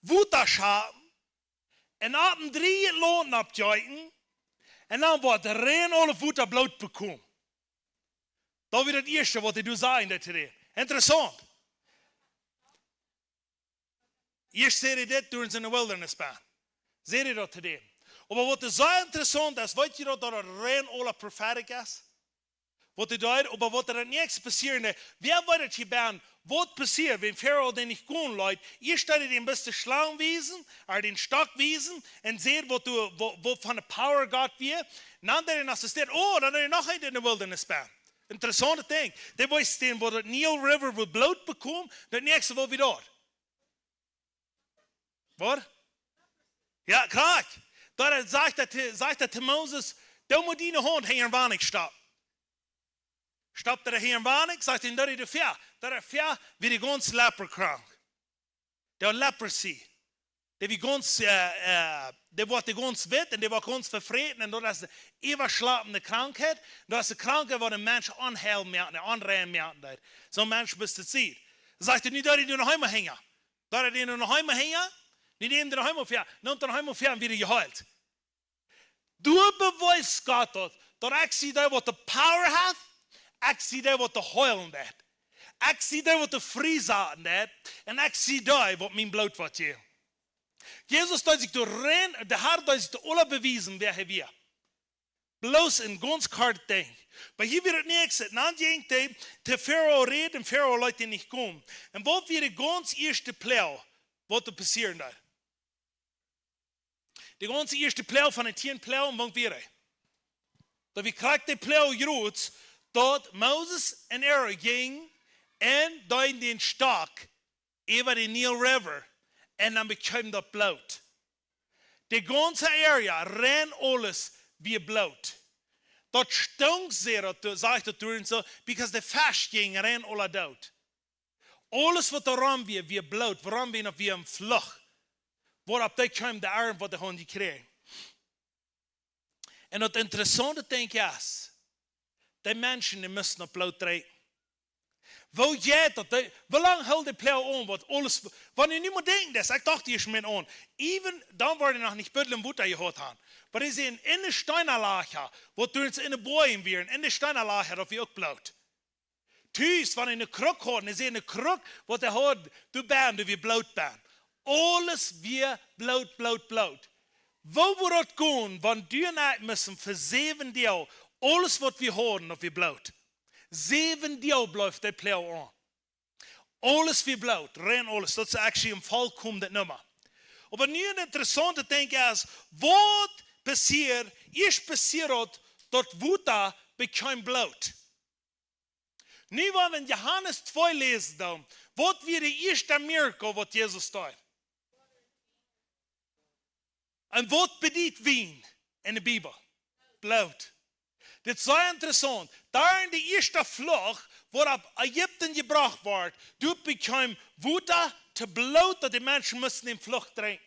Wota schapen un opp een drieejet Launt oppjeeten, un dan woat rein aul daut Wota Bloot bekomen. Daut wia daut ieeschte, waut hee doa säd en de Tiet. Interessaunt. Ieescht säd hee dit, doa en de Wildernis bie. Säd hee daut to däm. Oba waut sea interessaunt es, weetst du daut, daut daut rein aula prophetic es? Waut hee deed, oba waut daut näakjste passieren deed, wäa weet daut hia bie, waut passieet, wan Farao dän nich gonen leet, ieescht deed hee dän bloos de Schlang wiesen, ooda dän Stock wiesen, un säd, waut du, waut, waut fa een power Gott wia, un dan deed hee assistieren, oh, dan deed hee noch een en de Wildernis bie. Interessaunt Dinkj. Dee wees dän, wua daut Nile River wia Bloot bekomen, daut näakjste, waut wia daut? Waut? Jo, krakjt. Dan sajcht hee, sajcht hee to Moses, du motst diene Haunt hinja de Waninkj stoppen. Stoppt hee hinja de Waninkj, sajcht hee, daut es de Fia. Daut es de Fia, wia de gaunz Leper krank. De Leprosy. Dee wia gaunz, äh, äh, dee woat dee gaunz witt un dee woat gaunz vefräten un daut es de äwaschlappende Krankheit. Daut es de Krankheit, waut een Mensch onheil moakt, onrein moakt. Soon Mensch best du. Sajcht hee, nu daut hee doa noch eemol hinja. Daut hee doa noch eemol hinja, nu nemt hee noch eemol väa, nemt hee noch eemol väa un wada jeheelt. Doa bewiest Gott daut, daut ekj sie dee, waut de power haft, ekj sie dee, waut de heilen deit. Ekj sie dee, waut de friesaten deit, un ekj sie dee, waut mien Bloot woat jäwen. Jesus deed sikj doa rein, de Har deed sikj doa aula bewiesen, wäa hee wia. Bloos een gaunz kort Dinkj. Oba hia wia daut näakjste. Dan jinkj hee to Farao räden un Farao leet dän nich komen. Un waut wia de gaunz ieeschte Ploag, waut doa passieren deed? De gaunz ieeschte Ploag von de tieen Ploagen, waut wia daut? Daut wia krakjt de Ploag jrots, daut Moses un Aaron jinjen un deeden dän Stock äwa de Nile River un dan bekjeem daut Bloot. De gaunze area, rein aules wia Bloot. Daut stunk sea, daut, sajcht daut doa un soo, because de Fesch jinjen rein aula doot. Aules waut doarom wia, wia Bloot, wuarom wia noch wia een Fluch. Wuaropp dee kjeem de Arm, waut dee hauden jekjräajen. Un daut interessaunte Dinkj es, dee Menschen, dee musten daut Bloot drinkjen. Woo jeit daut? Dee, woo lang hilt de Ploag aun, waut aules, wan du nu mol denkjst, ekj docht hia ieescht mau aun, even dan wia noch nich Buddel un Wota jehaut haben. Oba dee sent en de Steenalaja, waut doa en de Boajen wieren, en de Steenalaja, daut wia uk Bloot. Tus, wan hee eene Kruk haud, un see eene Kruk, waut hee haud, doa bie, doa wia Bloot bie. Aules wia Bloot, Bloot, Bloot. Woo wudd daut gonen, wan du un ekj musten fa säwen Doag, aules waut wie hauden, daut wia Bloot. Säwen Doag bleef dee Ploag aun. Aules wia Bloot, rein aules. Daut es actually een volkomenet Numma. Oba nu een interessauntet Dinkj es, waut passieet, ieescht passieet daut, daut Wota bekjeem Bloot. Nu, wan wie en Johanes twee läsen, dan, waut wia de ieeschte Miracle, waut Jesus deed? Un waut bediet Wien en de Bibel? Bloot. Dit es sea interessaunt. Doa en de ieeschte Fluch, waut opp Ägipten jebrocht wort, doa bekjeem Wota to Bloot, daut de Menschen musten dän Fluch drinkjen.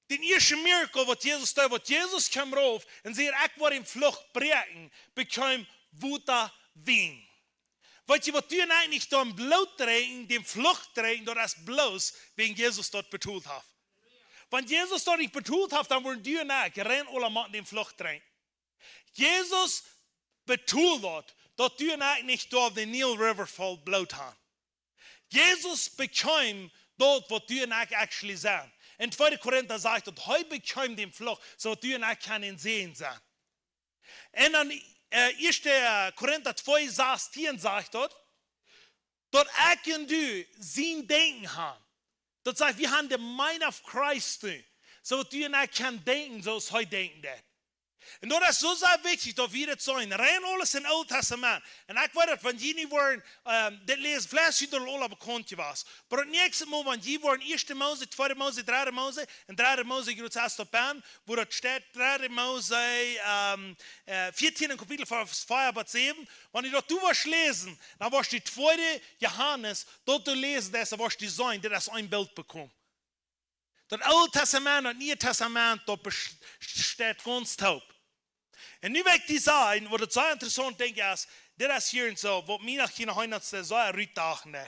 Dän ieeschten Miracle, waut Jesus deed, waut Jesus kjeem rauf un säd: "Ekj woa dän Fluch bräakjen", bekjeem Wota Wien. Weetst du, waut du un ekj nich derwen Bloot drinkjen, dän Fluch drinkjen, daut es bloos wäajen Jesus daut betolt haft. Wan Jesus daut nich betolt haft, dan wudden du un ekj rein aula motten dän Fluch drinkjen. Jesus betold daut, daut du un ekj nich derwen dän Nile River voll Bloot haben. Jesus bekjeem daut, waut du un ekj actually sent. En tweede Korinta sajcht daut, hee bekjeem dän Fluch, soo daut du un ekj kjennen seenen sennen. En dan, äh, ieeschte Korinta twee sastieen sajcht daut, daut ekj un du sien Denkjen haben. Daut sajcht, wie haben the mind of Christ, soo daut du un ekj kjennen denkjen, soo aus hee denkjen deed. Un daut es soo sea wichtich, daut wie daut seenen. Rein aules em Oolen Tastament. Un ekj weet daut, wan jie nu woaren, ähm, dit läsen, veleicht es daut aul bekaunt jewast. Oba daut näakjste Mol, wan jie woaren ieeschte Mose, tweede Mose, dredde Mose, un dredde Mose, jie daut es opp an, wua daut steit, dredde Mose, ähm, äh, vieetieen, Kapitel fiew, Varsch fiew bat säwen, wan jie daut du woascht läsen, dan woascht du tweede Johanes, daut du läsen, daut woascht du seenen, daut es een Bilt bekomen. Daut Oole Tastament, daut Niee Tastament, daut bes-, steit gaunz toop. Un nu well ekj die sajen, waut ekj sea interessaunt denkj es, dit es hia un soo, waut mie noch hia noch eent sea rutdocht, nä?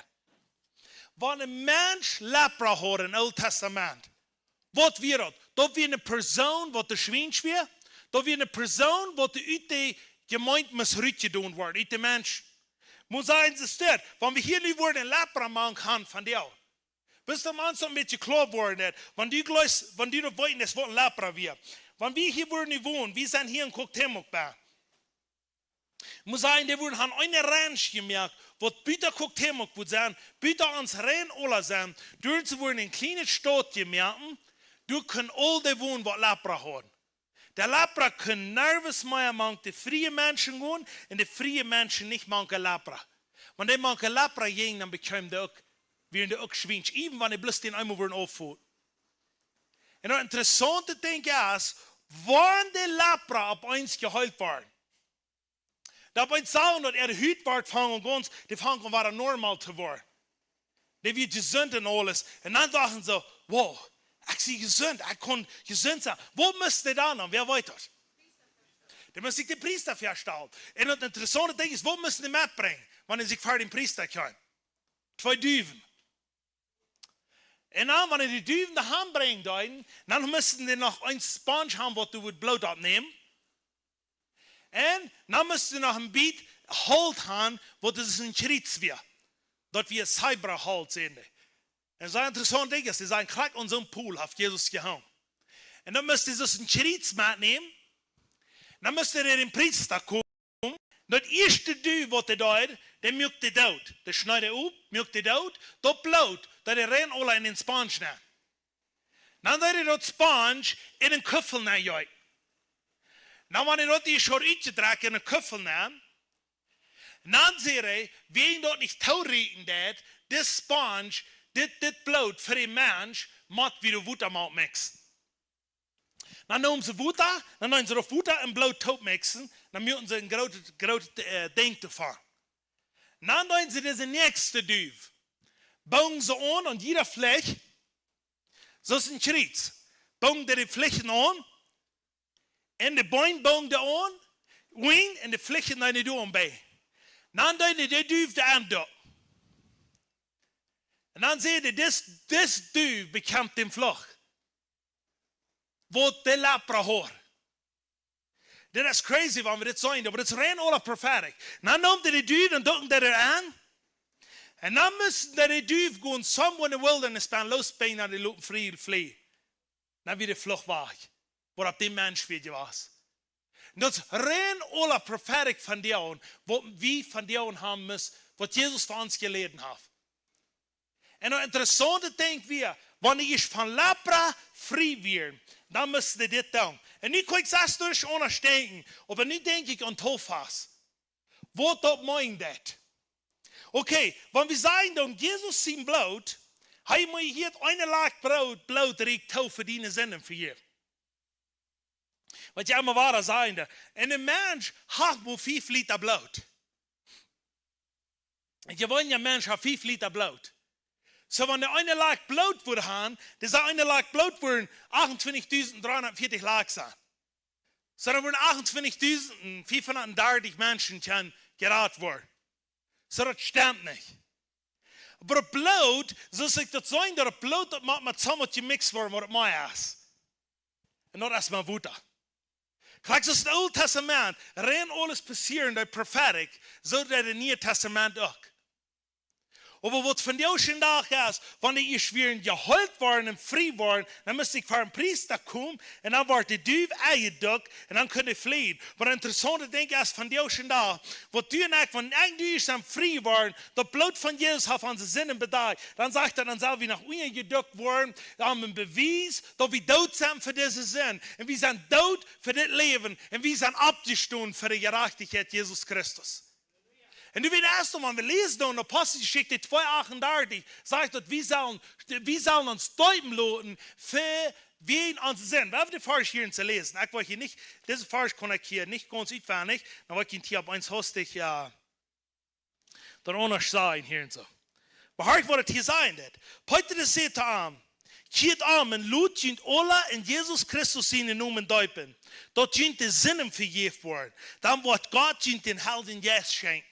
Wan een Mensch Lepra haud em Oolen Tastament, waut wia daut? Daut wia eene Persoon, waut de Schwiensch wia, daut wia eene Persoon, waut de ut de Jemeent must rutjedonen woaren, ut de Mensch. Mott sennen, es dit, wan wie hia nu wudden Lepra mank haben von die, best du mol soo een bät kloa woaren, nä? Wan du jleefst, wan du daut weetst, es waut een Lepra wia. Wan wie hia wudden nu wonen, wie sent hia en Cuauhtémoc bie. Mott sennen, dee wudden haben eene Ranch jemoakt, waut buta Cuauhtémoc wudd sennen, buta ons rein aula sennen, doa wudden see eene kjliene Staut jemoakt, doa kunnen aul dee wonen, waut Lepra hauden. De Lepra kunn nuscht mea mank de friee Menschen gonen un de friee Menschen nich mank de Lepra. Wan dee mank de Lepra jinjen, dan bekjeemen dee uk, wieren dee uk Schwiensch, even wan dee bloos dän eemol wudden auffoten. Un daut interessaunte Dinkj es, wan de Lepra opp eemol jeheelt woat, dan opp eemol sajen, daut äare Hut woat fangen aun gaunz, dee fangen aun wada normal to woaren. Dee wia jesunt un aules. Un dan dochten see: "Wow, ekj sie jesunt, ekj kaun jesunt sennen." Waut musten dee dan doonen? Wäa weet daut? Dee musten sikj dän Priesta väastalen. Un daut interessaunte Dinkj es, waut musten dee metbrinjen, wan see sikj ver dän Priesta kjeemen? Twee Duwen. Un dan, wan dee Duwen doa han brinjen deeden, dan musten dee noch eene Sponge haben, waut doa wudd Bloot oppnämen. Un dan musten dee noch een bät Holt haben, waut aus een Kjriez wia. Daut wia Zebra-Holt, säden dee. Un soo interessaunt Dinkj es, dee säden, krakjt aun soon Pol haft Jesus jehongen. Un dan musten dee soo een Kjriez metnämen. Dan musten dee no dän Priesta komen. Daut ieeschte Duw, waut dee deed, dee muak dee doot. Dee schneed dee auf, muak dee doot, daut Bloot, daut dee rein aula en dän Sponge nenn. Dan deed dee daut Sponge en een Kuffel nenn jeeten. Dan, wan dee daut ieescht haud utjedrekjt, en een Kuffel nenn, dan säd hee, wäajen daut nich toorieekjen deed, dit Sponge, dit, dit Bloot fa dän Mensch, mott wie daut Wota mau mixen. Dan neemen see Wota, dan neemen see daut Wota un Bloot toop mixen, dan muaken see een grootet, grootet, äh, Dinkj doavon. Dan deeden see dise näakjste Duw. Bungen see aun, aun jieda Flicht, soo aus een Kjriez. Bungen dee de Flichten aun, un de Been bungen dee aun, Wing, un de Flichten deeden dee doa aun bie. Dan deeden see de Duw doa aun doa. Un dan säden see, dis, dis Duw bekjemt dän Fluch, waut de Lepra haud. Dit es crazy, wan wie dit seenen, oba dit es rein aula prophetic. Dan neemen see de Duw un dukjen dee aun. Un dan musten see de Duw gonen somewhere in the wilderness, dan loosbinjen, dan dee loten frie fleajen. Dan wia de Fluch wajch, waut opp dän Mensch wia jewast. Un daut es rein aula prophetic von dee aun, waut wie von dee aun haben musten, waut Jesus fa ons jeläden haft. Un daut interessaunte Dinkj wia, wan dee ieescht von Lepra frie wieren, dan musten see dit doonen. Un nu kaun ekj sest derch aundasch denkjen, oba nu denkj ekj aun Tofas. Waut daut meent daut? Okay, wan wie sajen, dan Jesus sien Bloot, hee mott hia eene Lach Bloot, Bloot rieekjt too fa diene Sinden vejäwen. Waut jie emma wada sajen, daut. Un een Mensch haft mau fief Lita Bloot. Een jeweenlicha Mensch haft fief Lita Bloot. Soo, wan de eene Lak Bloot wudd han, dee sach eene Lak Bloot wudden achtuntwintijdusend dreehundatveatich Lak sennen. Soo, dan wudden achtuntwintijdusend fiefhundatdartich Menschen kjennen jerat woaren. Soo, daut stemt nich. Oba daut Bloot, soo aus ekj daut saj, daut Bloot, daut mott met soo waut jemixt woaren, waut et mea es. Un daut es mau Wota. Krakjt soo aus daut Oole Tastament, rein aules passieren, daut prophetic, soo daut daut Niee Tastament uk. Oba waut vondoag dän Dach es, wan dee ieescht wieren jeheelt worden un frie worden, dan must ekj ver een Priesta komen un dan wort de Duiw enjedukt un dan kunn dee flieen. Oba daut interessaunte Dinkj es vondoag dän Dach, waut du un ekj, wan ekj un du ieescht sent frie worden, daut Bloot von Jesus haft onse Sinden bedakjt, dan sajcht daut, dan sell wie noch unjajedukt woaren, aun een Bewies, daut wie doot sent fa dise Sind. Un wie sent doot fa dit Läwen. Un wie sent oppjestonen fa de Jerajchtichkjeit Jesus Christus. Un nu wada es, wan wie läsen dan Aposteljeschicht twee achtundartich, sajcht daut, wie sellen, wie sellen ons deepen loten fa wäajen onse Sind. Wie haben dän Varsch hia to läsen. Ekj well hia nich, dise Varsch kaun ekj hia nich gaunz utwendich, dan well ekj junt hia opp eens hastich, jo, daut aundasch sajen hia un soo. Oba horch, waut et hia sajen deit. Petrus säd to an: Kjieet om un lot junt aula en Jesus Christus sienen Nomen deepen, daut junt de Sinden vejäft woaren. Dan woat Gott junt dän Heiljen Jeist schenkjen.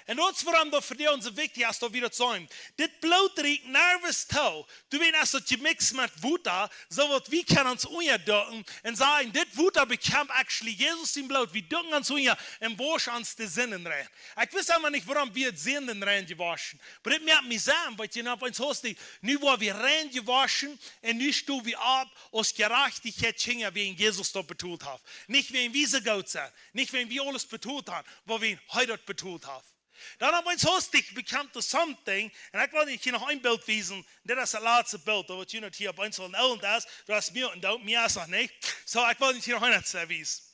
Un daut es wuarom daut fa ons soo wichtich es, daut wie daut sajen. Dit Bloot rieekjt nervous too. Du, wan es daut jemixt met Wota, soo daut wie kjennen ons unjaducken un sajen, dit Wota bekjampt actually Jesus sien Bloot. Wie ducken ons unja un wauschen ons de Sinden rein. Ekj wist emma nich, wuarom wie de Sinden rein jewoschen. Oba dit moakt mie Senn, wiels jie nu opp eens hastich, nu woa wie rein jewoschen un nu sto wie opp aus Jerajchtichkjeit Kjinja, wäajen Jesus daut betolt haft. Nich wäajen wie soo goot sent, nich wäajen wie aules betolt haben, oba wäajen hee daut betolt haft. Dan opp eens hastich bekjampt doa something, un ekj well junt hia noch een Bilt wiesen, dit es daut latste Bilt, daut waut junt hia opp eens aul en Ellend es, daut es mie un daut mie es noch nich. Soo, ekj well junt hia noch een latsta wiesen.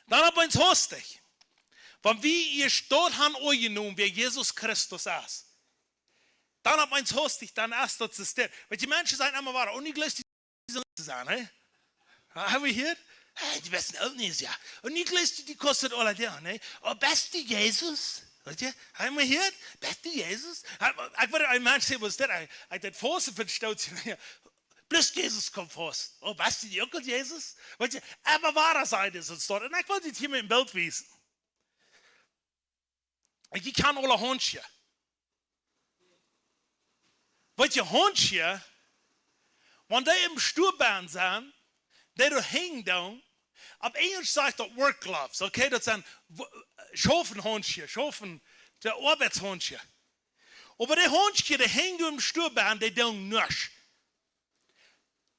Dan opp eens hastich, wan wie ieescht daut han aunjenomen, wäa Jesus Christus es, dan opp eens hastich, dan es daut soo stell. Wiels dee Menschen sajen emma wada: "Oh, nu jleefst du soo to sennen, hä? Haben wie hia? Hey, du best een Ooltnäs, jo. Un nu jleefst du, du kaust daut aula doonen, hä? Oh, best du Jesus?" Weetst du? Haben wie hia? Best du Jesus? Ekj wull een Mensch seenen, waut daut, ekj, ekj daut fausten fa stolt sennen. Bloos Jesus kaun fausten. Oh, best du uk aul Jesus? Weetst du, emma wada sajen dee soo daut. Un ekj well junt hia mau een Bilt wiesen. Jie kjanen aula Haundsche. Weetst du, Haundsche, wan dee em Stua bennen sent, dee doa hinjen doonen, opp Enjelsch sajcht daut work gloves, okay? Daut sent wo-, Schaufen-Haundsche, Schaufen, de Oabeitshaundsche. Oba dee Haundsche, dee hinjen doa em Stua bennen, dee doonen nuscht.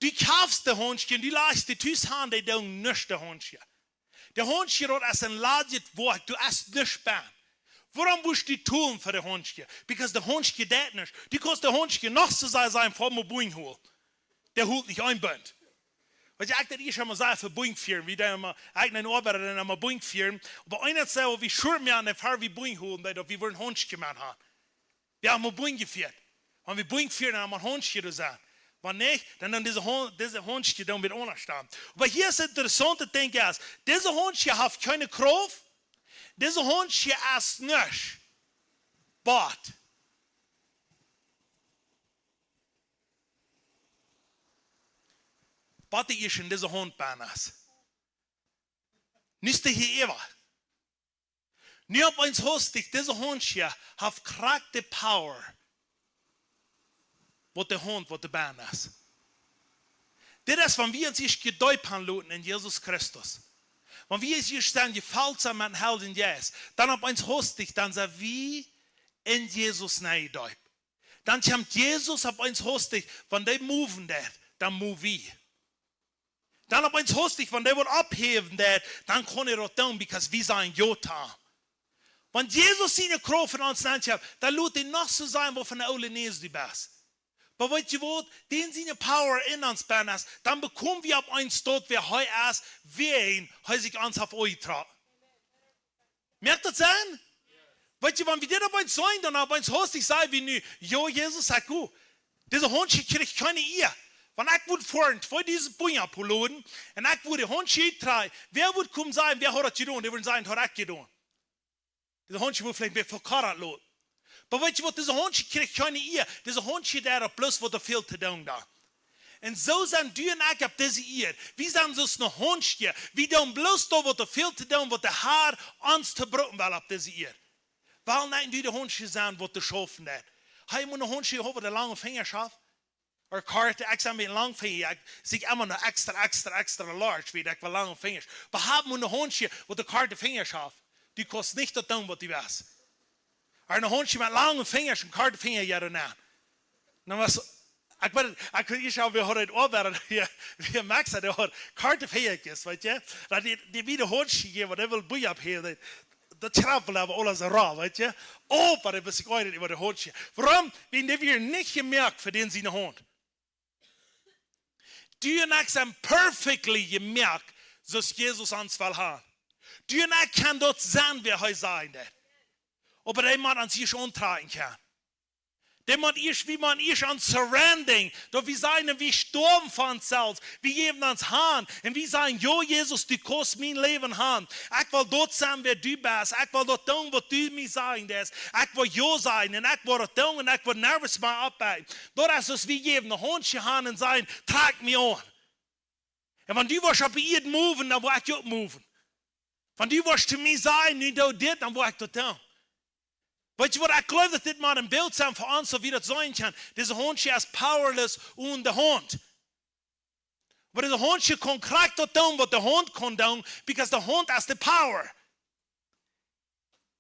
Du kjafst de Haundsche, du lajchst dee tus han, dee doonen nuscht, de Haundsche. De Haundsche, daut es een ladjet Woakj, doa es nuscht bennen. Wuarom wurscht du tolen fa de Haundsche? Because de Haundsche deit nuscht. Du kaust de Haundsche noch soo sea sajen, fa mau Bunj holen. Dee holt nich een Bunt. Weetst du, ekj deed ieescht emma sea fa Bunj fieren, wie dan emma, ekj en Oabeida dan emma Bunj fieren. Oba eena säd, wie schuaren mea aun de Fa, wie Bunj holen, daut wie wudden Haundsche jemoakt han. Wie haben mau Bunj jefieet. Wan wie Bunj fieren, dan haben wie Haundsche jedonen. Wan nich, dan, dan dise Haun-, dise Haundsche doonen wie aundasch dan. Oba hia es daut interessaunte Dinkj es, dise Haundsche haft kjeene Krauft, dise Haundsche es nuscht. But, but dee es en dise Haunt bennen. Nu es dee hia äwa. Nu opp eens hastich, dise Haundsche haft krakjt de power, waut de Haunt, waut doa bennen es. Dit es, wan wie ons ieescht jedeept han loten en Jesus Christus. Wan wie ons ieescht sent jefelt sent met dän Heiljen Jeist, dan opp eens hastich, dan sent wie en Jesus nenn jedeept. Dan kjemt Jesus opp eens hastich, wan dee moven deit, dan move wie. Dan opp eens hastich, wan dee waut opphäwen deit, dan kaun hee daut doonen, because wie sent jo doa. Wan Jesus siene Krauft en ons nenn kjemt, dan lot hee noch soo sennen, waut fa een oola Näs du best. Oba weetst du waut? Dän siene power en ons bennen es, dan bekomen wie opp eens daut, wäa hee es, wäajen hee sikj ons haft aunjetrocken. Moakt daut Senn? Weetst du, wan wie dit opp eens seenen, dan opp eens hastich sajen wie nu: "Jo, Jesus, ekj go. Dise Haundsche kjricht kjeene Ea. Wan ekj wudd foaren, tweedusent Punja poloden, un ekj wudd de Haundsche utdreien, wäa wudd komen sajen, wäa haft daut jedonen?" Dee wudden sajen: "Daut hab ekj jedonen." Dise Haundsche wudd veleicht een bät vekauft loten. Oba weetst waut, dise Haundsche kjricht kjeene Ea. Dise Haundsche, dee haft bloos waut väl to doonen dan. Un soo sent du un ekj opp dise Ieed. Wie sent soo aus ne Haundsche. Wie doonen bloos daut waut väl to doonen, waut de Har ons to brucken well opp dise Ieed. Wuarom nich du de Haundsche sennen, waut to schaufen deit? Hee mott ne Haundsche haben, waut lange Finjasch haft. Ooda korte, ekj sie een bät lang Finja, ekj sie emma noch extra, extra, extra large, wiels ekj well lange Finjasch. Oba hab mau ne Haundsche, waut korte Finjasch haft. Du kaust nich daut doonen, waut du west. Ooda ne Haundsche met lange Finjasch un korte Finja, jo, dan. Dan wia, ekj weet, ekj weet nich, wie hauden daut Oabeit, wie, wie Max haud, dee haud korte Finjasch, weetst du? Daut dee, dee wada Haundsche jäwen, waut hee well Buja oppheewen, daut, daut schrapt woll oba aules rauf, weetst du? Oba dee wist sikj ooit äwa de Haundsche. Wuarom? Wiels dee wia nich jemoakt fa dän siene Haunt. Du un ekj sent perfectly jemoakt, soo aus Jesus ons well haben. Du un ekj kjennen daut sennen, wäa hee sennen deit. Oba dee mott ons ieescht auntrakjen kjennen. Dee mott ieescht, wie motten ieescht ons surrendern, daut wie sajen, wie stoawen fa ons selfst, wie jäwen ons han, un wie sajen: "Jo, Jesus, du kaust mien Läwen han. Ekj well daut sennen, wäa du best. Ekj well daut doonen, waut du mie sajen deist. Ekj well jo sajen un ekj well daut doonen un ekj well nuscht mea oppbuen." Daut es, aus wie jäwen ne Haundsche han un sajen: "Trakj mie aun. Un wan du woascht opp de Ieed moven, dan woa ekj uk moven. Wan du woascht to mie sajen: 'Nu doo dit', dan woa ekj daut doonen." Weetst du waut, ekj jleew, daut dit mau een Bilt es fa ons, soo aus wie daut seenen kjennen. Dise Haundsche es powerless onen de Haunt. Oba dise Haundsche kaun krakjt daut doonen, waut de Haunt kaun doonen, because de Haunt es de power.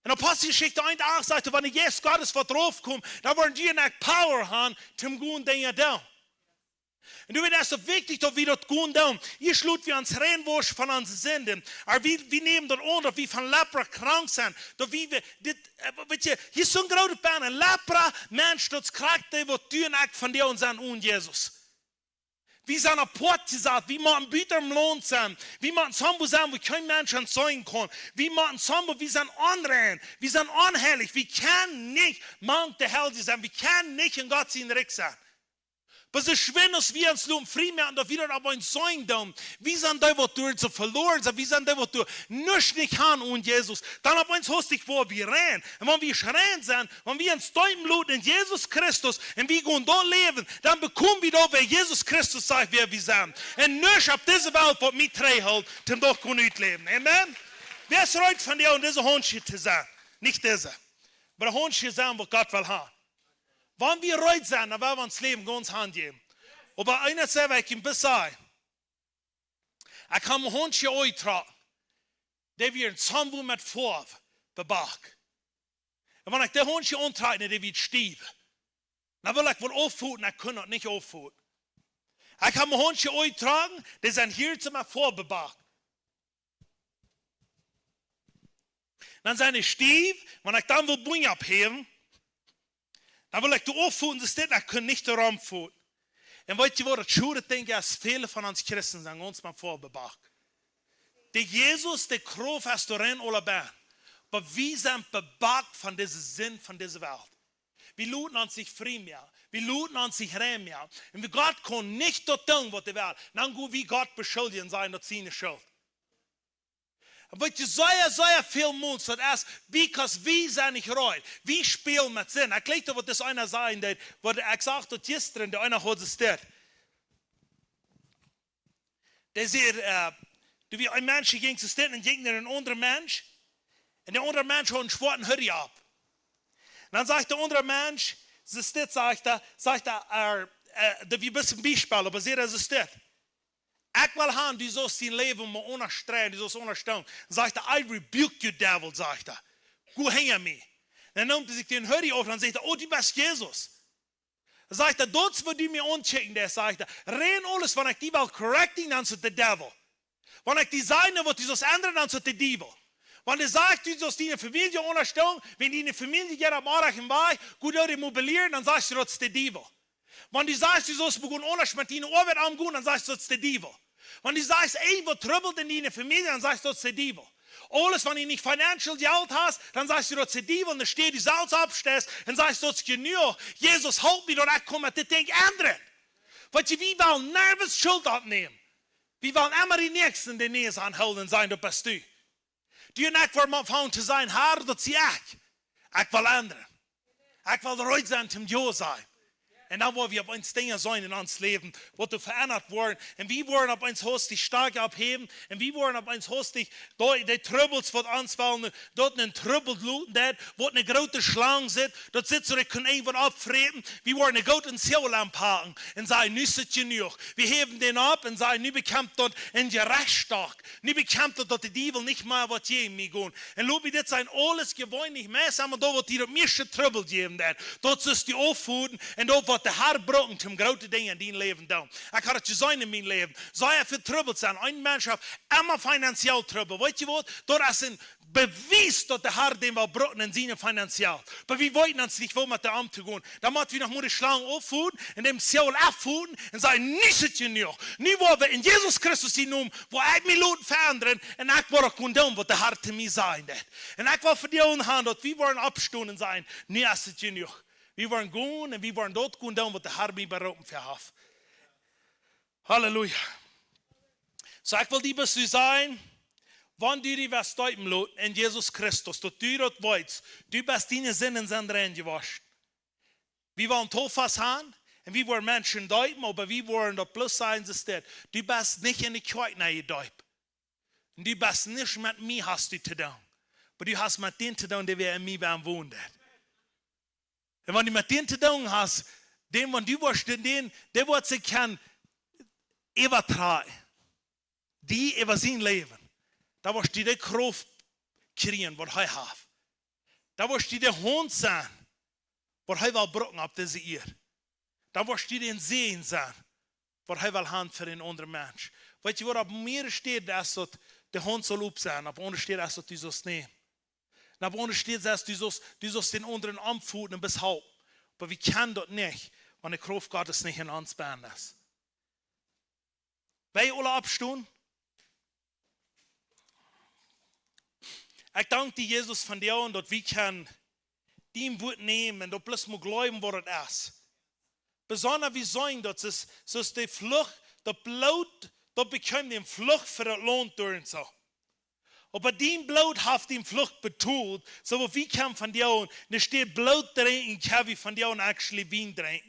En Aposteljeschicht eent acht sajcht, wan de Jeist Gottes woat raufkomen, dan woaren dee en power han, toom goode Dinja doonen. Un doawäajen es daut wichtich, daut wie daut goode doonen. Hia schloten wie ons rein von onse Sinden. Oba wie, wie nämen daut aun, daut wie von Lepra krank sent. Daut wie, wie dit, äh, weetst du, hia es soon grootet Been. Lepra, Mensch, daut es krakjt dee, waut du un ekj vondoag sent onen Jesus. Wie sent apoat jesat, wie motten buta em Launt sennen, wie motten soo sennen, wua kjeen Mensch ons seenen kaun. Wie motten soo, wie sent onrein, wie sent onheilich, wie kjennen nich mank de Heilje sennen, wie kjennen nich en Gott sien Rikj sennen. Oba soo schwind aus wie ons loten frie moaken, daut wie daut opp eemol seenen doonen, wie sent dee, waut doa soo veloaren sent, wie sent dee, waut doa nuscht nich han onen Jesus, dan opp eemol hast du woa wie rein. Un wan wie rein sent, wan wie ons deepen loten en Jesus Christus un wie gonen doa läwen, dan bekomen wie daut, wäa Jesus Christus sajcht, wäa wie sent. Un nuscht opp dise Welt, waut mie trigjhoolt, toom daut gonen utläwen. Amen. Wäa es reed vondoag, dise Haundsche to sennen? Nich dise. Oba de Haundsche sennen, waut Gott well han. Wan wie reed sent, dan woa wie ons Läwen gaunz hanjäwen. Oba eent es secha, waut ekj junt sajen. Ekj hab een Haundsche aunjetrocken. Dee wia en Sambel met Foaw bebakt. Un wan ekj dee Haundsche auntrakj, dee wia stiew. Dan wull ekj waut auffooten, ekj kunn daut nich auffooten. Ekj hab een Haundsche aunjetrocken, dee sent hia soo met Foaw bebakt. Dan sent dee stiew, wan ekj dan well Bunj oppheewen, dan wull ekj doa auffooten, soo es dit, ekj kunn nich doa romfooten. Un weetst du waut, daut schwoare Dinkj es, väle von ons Christen sent gaunz met Foaw bebakt. De Jesus, de Krauft es doa rein aula bennen. Oba wie sent bebakt von dise Sind von dise Welt. Wie loten ons nich frie moaken. Wie loten ons nich rein moaken. Un wie, Gott kaun nich daut doonen, waut hee well. Dan go wie Gott beschuldjen, sajen, daut es siene Schult. Un weetst du, sea, sea väl Mol, daut es, because wie sent nich reed. Wie spälen met Sind. Ekj jlikj daut, waut dis eena säd, daut, waut ekj sach daut jistren, dee eena haud jestat. Dee säd, äh, doa wia een Mensch, dee jinkj soo stitten un jinkj no een aundren Mensch. Un de aundre Mensch haud een schwoaten Hoodie opp. Un dan sajcht de aundre Mensch, soo stitt, sajcht hee, sajcht hee, äh, äh, daut wia bloos een Biespel, oba säd hee soo stitt: "Ekj well han, du saust dien Läwen mau aundasch dreien, du saust aundasch doonen." Sajcht hee: "I rebuke you, devil", sajcht hee. "Go hinja mie." Dan nemt hee sikj dän Hoodie auf, dan sajcht hee: "Oh, du best Jesus." Sajcht hee: "Daut es, waut du mie aunkjikjen deist", sajcht hee. "Rein aules, wan ekj die well correcting, dan es et de devil. Wan ekj die saj, waut du saust endren, dan es et de devil. Wan du sajst, du saust diene Famielje aundasch doonen, wan diene Famielje jeit opp orrajchten Wajch, go doo dee mobilieren, dan sajst du, daut es de devil. Wan du sajst, du saust begonen aundasch met diene Oabeit omgonen, dan sajst du, daut es de devil. Wan du sajst, irjentwaut trubbelt en diene Famielje, dan sajst du, daut es de devil. Aules, wan du nich financial Jelt hast, dan sajst du, daut es de devil, un dan steit du selfst opp, steist un sajst, daut es jenuach. Jesus, help mie, daut ekj kaun met dit Dinkj endren." Weetst du, wie wellen nuscht Schult oppnämen. Wie wellen emma dän Näakjsten de Näs aunhoolen un sajen: "Daut best du." Du un ekj woaren aunfangen to sajen: "Har, daut sie ekj. Ekj well endren." Ekj well reed sennen toom Jo sajen. Un dan woa wie opp eemol Dinja seenen en ons Läwen, waut doa veendat woaren. Un wie woaren opp eemol hastich stoakj oppheewen. Un wie woaren opp eemol hastich dee, dee Trubbels, waut ons wellen, daut een Trubbel loten, daut, waut eene groote Schlang sitt, daut sitt soo, daut kaun irjentwaut oppfräten. Wie woaren goot en Seol aunpacken un sajen: "Nu es et jenuach." Wie häwen dän opp un sajen: "Nu bekjamp daut en Jerechtsstock. Nu bekjamp daut, daut de Diewel nich mea woat jäajen mie gonen." Un lot mie dit sajen, aules jeweenlich meist emol daut, waut die daut mieeschte Trubbel jäwen deit, daut es die Auffoten un daut, waut de Herr brucken, om groote Dinja en dien Läwen doonen. Ekj haud daut jeseenen en mien Läwen. Soo väl Trubbel sennen. Een Mensch haft emma finanziell Trubbel. Weet jie waut? Daut es een Bewies, daut de Herr dän well brucken en siene finanziell. Oba wie weeten ons nich, woo met dee omtogonen. Dan motten wie noch mol de Schlang auffoten un dän Seol auffoten un sajen: "Nu es et jenuach. Nu woa wie en Jesus Christus sienen Nomen, woa ekj mie loten veendren un ekj woa uk gonen doonen, waut de Herr to mie sajen deit." Un ekj well fa die aunhaben, daut wie woaren oppstonen un sajen: "Nu es et jenuach." Wie woaren gonen un wie woaren daut gonen doonen, waut de Herr mie beroopen fa haft. Halleluja. Soo, ekj well die bloos sajen, wan du die west deepen loten en Jesus Christus, daut du daut weetst, du best, diene Sinden sent rein jewoschen. Wie woaren Tofas haben un wie woaren Menschen deepen, oba wie woaren daut bloos sajen, es dit: "Du best nich en de Kjoakj nenn jedeept. Un du best nich met mie hast du to doonen. Oba du hast met dän to doonen, dee wia en mie, wia wonen deit." Un wan du met dän to doonen hast, dän, wan du woascht dän, dän, dee woat sikj kjennen äwatrakjen, die äwa sien Läwen, dan woascht du de Krauft kjrieen, waut hee haft. Dan woascht du de Haunt sennen, waut hee well brucken opp dise Ieed. Dan woascht du dän Säajen sennen, waut hee well haben fa een aundren Mensch. Weet jie waut, opp mearere Städen es daut, de Haunt saul op sennen, opp aundre Städen es daut, du saust nämen. Un opp aundre Städen es daut, du saust, du saust dän aundren omfoten un behalpen. Oba wie kjennen daut nich, wan de Krauft Gottes nich en ons bennen es. Wie aula oppstonen? Ekj dank die, Jesus, vondoag, daut wie kjennen dien Wuat nämen un daut bloos mol jleewen, waut et es. Besonda wie seenen daut, soo aus, soo aus de Fluch, daut Bloot, daut bekjeem de Fluch fa daut Launt derch un soo. Oba dien Bloot haft de Fluch betolt, soo daut wie kjennen vondoag, enne Städ Bloot drinkjen, kjenn wie vondoag actually Wien drinkjen.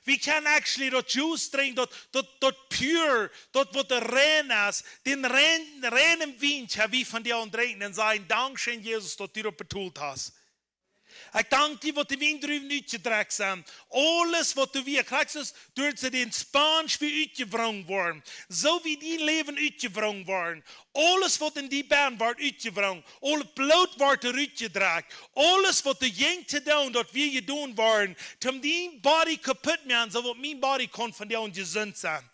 Wie kjennen actually daut Juice drinkjen, daut, daut, daut pure, daut waut doa rein es, dän rein, reinen Wien kjenn wie vondoag drinkjen un sajen: "Dankscheen, Jesus, daut du daut betolt hast." Ekj dank die, waut de Wiendruwen utjedrekjt sent. Aules, waut du wia krakjt, derch dän Sponge wia utjewrongen worden. Soo wia dien Läwen utjewrongen worden. Aules, waut en die bennen wort utjewrongen. Aul Bloot wort rutjedrekjt. Aules, waut du jinkjst to doonen, daut wia jedonen worden, om dien Body kaputt to moaken, soo daut mien Body kunn vondoag jesunt sennen.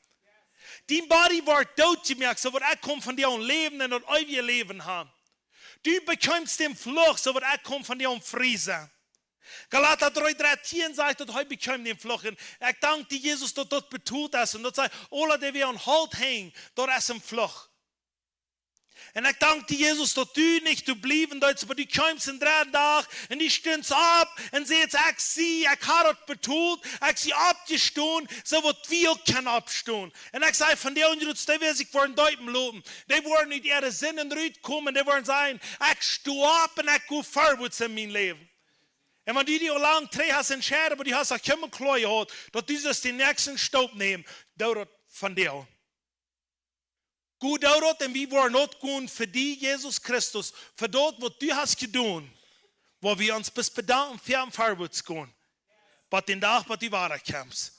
Dien Body wort doot jemoakt, soo daut ekj kunn vondoag läwen un daut eewje Läwen haben. Du bekjeemst dän Fluch, soo daut ekj kunn vondoag frie sennen. Galata dree, dartieen sajcht, daut hee bekjeem dän Fluch. Un ekj dank die, Jesus, daut daut betolt es. Un daut sajcht, aule dee wia aun Holt henj, daut es een Fluch. Un ekj dank die, Jesus, daut du nich doa bliewen deetst, oba du kjeemst dän dredden Dach un du stundst opp un sätst: "Ekj sie, ekj hab daut betolt, ekj sie oppjestonen, soo daut wie uk kjennen oppstonen." Un ekj saj vondoag, daut dee, waut sikj woaren deepen loten, dee woaren ut äare Sinden rutkomen, dee woaren sajen: "Ekj sto opp un ekj go verwoats en mien Läwen." Un wan du die aul lang trigj hast entscheiden, oba du hast uk kjeene Kloa jehaut, daut du saust dän näakjsten Staup nämen, doo daut vondoag. Go doo daut un wie woaren daut gonen fa die, Jesus Christus, fa daut, waut du hast jedonen, woa wie ons bloos bedanken fa un verwoats gonen, bat dän Dach, bat du wada kjemst.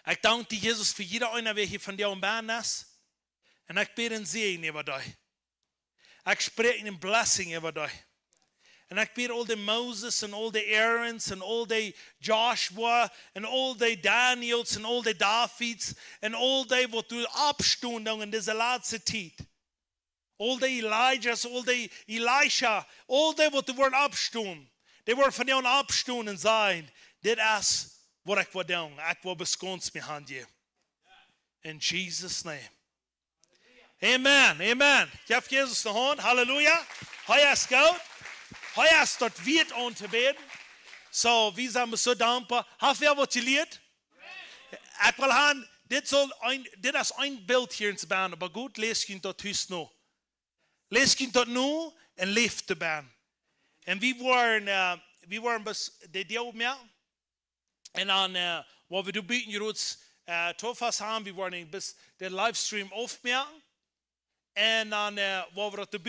Ekj dank die, Jesus, fa jieda eena, wäa hia vondoag bennen es. Un ekj bäd een Säajen äwa die. Ekj spräakj eene Blessing äwa die. Un ekj bäd aul de Moses un aul de Aarons un aul de Joshua un aul de Daniels un aul de Davids un aul dee, waut doa oppstonen en dise latste Tiet. Aul de Elijahs, aul de Elisha, aul dee, waut doa woaren oppstonen. Dee woaren vondoag oppstonen un sajen: "Dit es waut ekj woa doonen. Ekj woa bloos gaunz mie hanjäwen." In Jesus' name. Amen, amen. Jeff Jesus de Haunt, halleluja. Hee es goot. Hee es daut wieet auntoobäden. Soo, wie sent soo dankboa. Hab wie waut jelieet? Ekj well han, dit saul een, dit es een Bilt hia en Spanien, oba goot, läst junt daut tus no. Läst junt daut no un läft doabie. Un wie woaren, äh, wie woaren bloos de Deel moaken. Un dan woa wie doa buten jrods Tofas han, wie woaren bloos de livestream aufmoaken. Un dan woa wie daut doa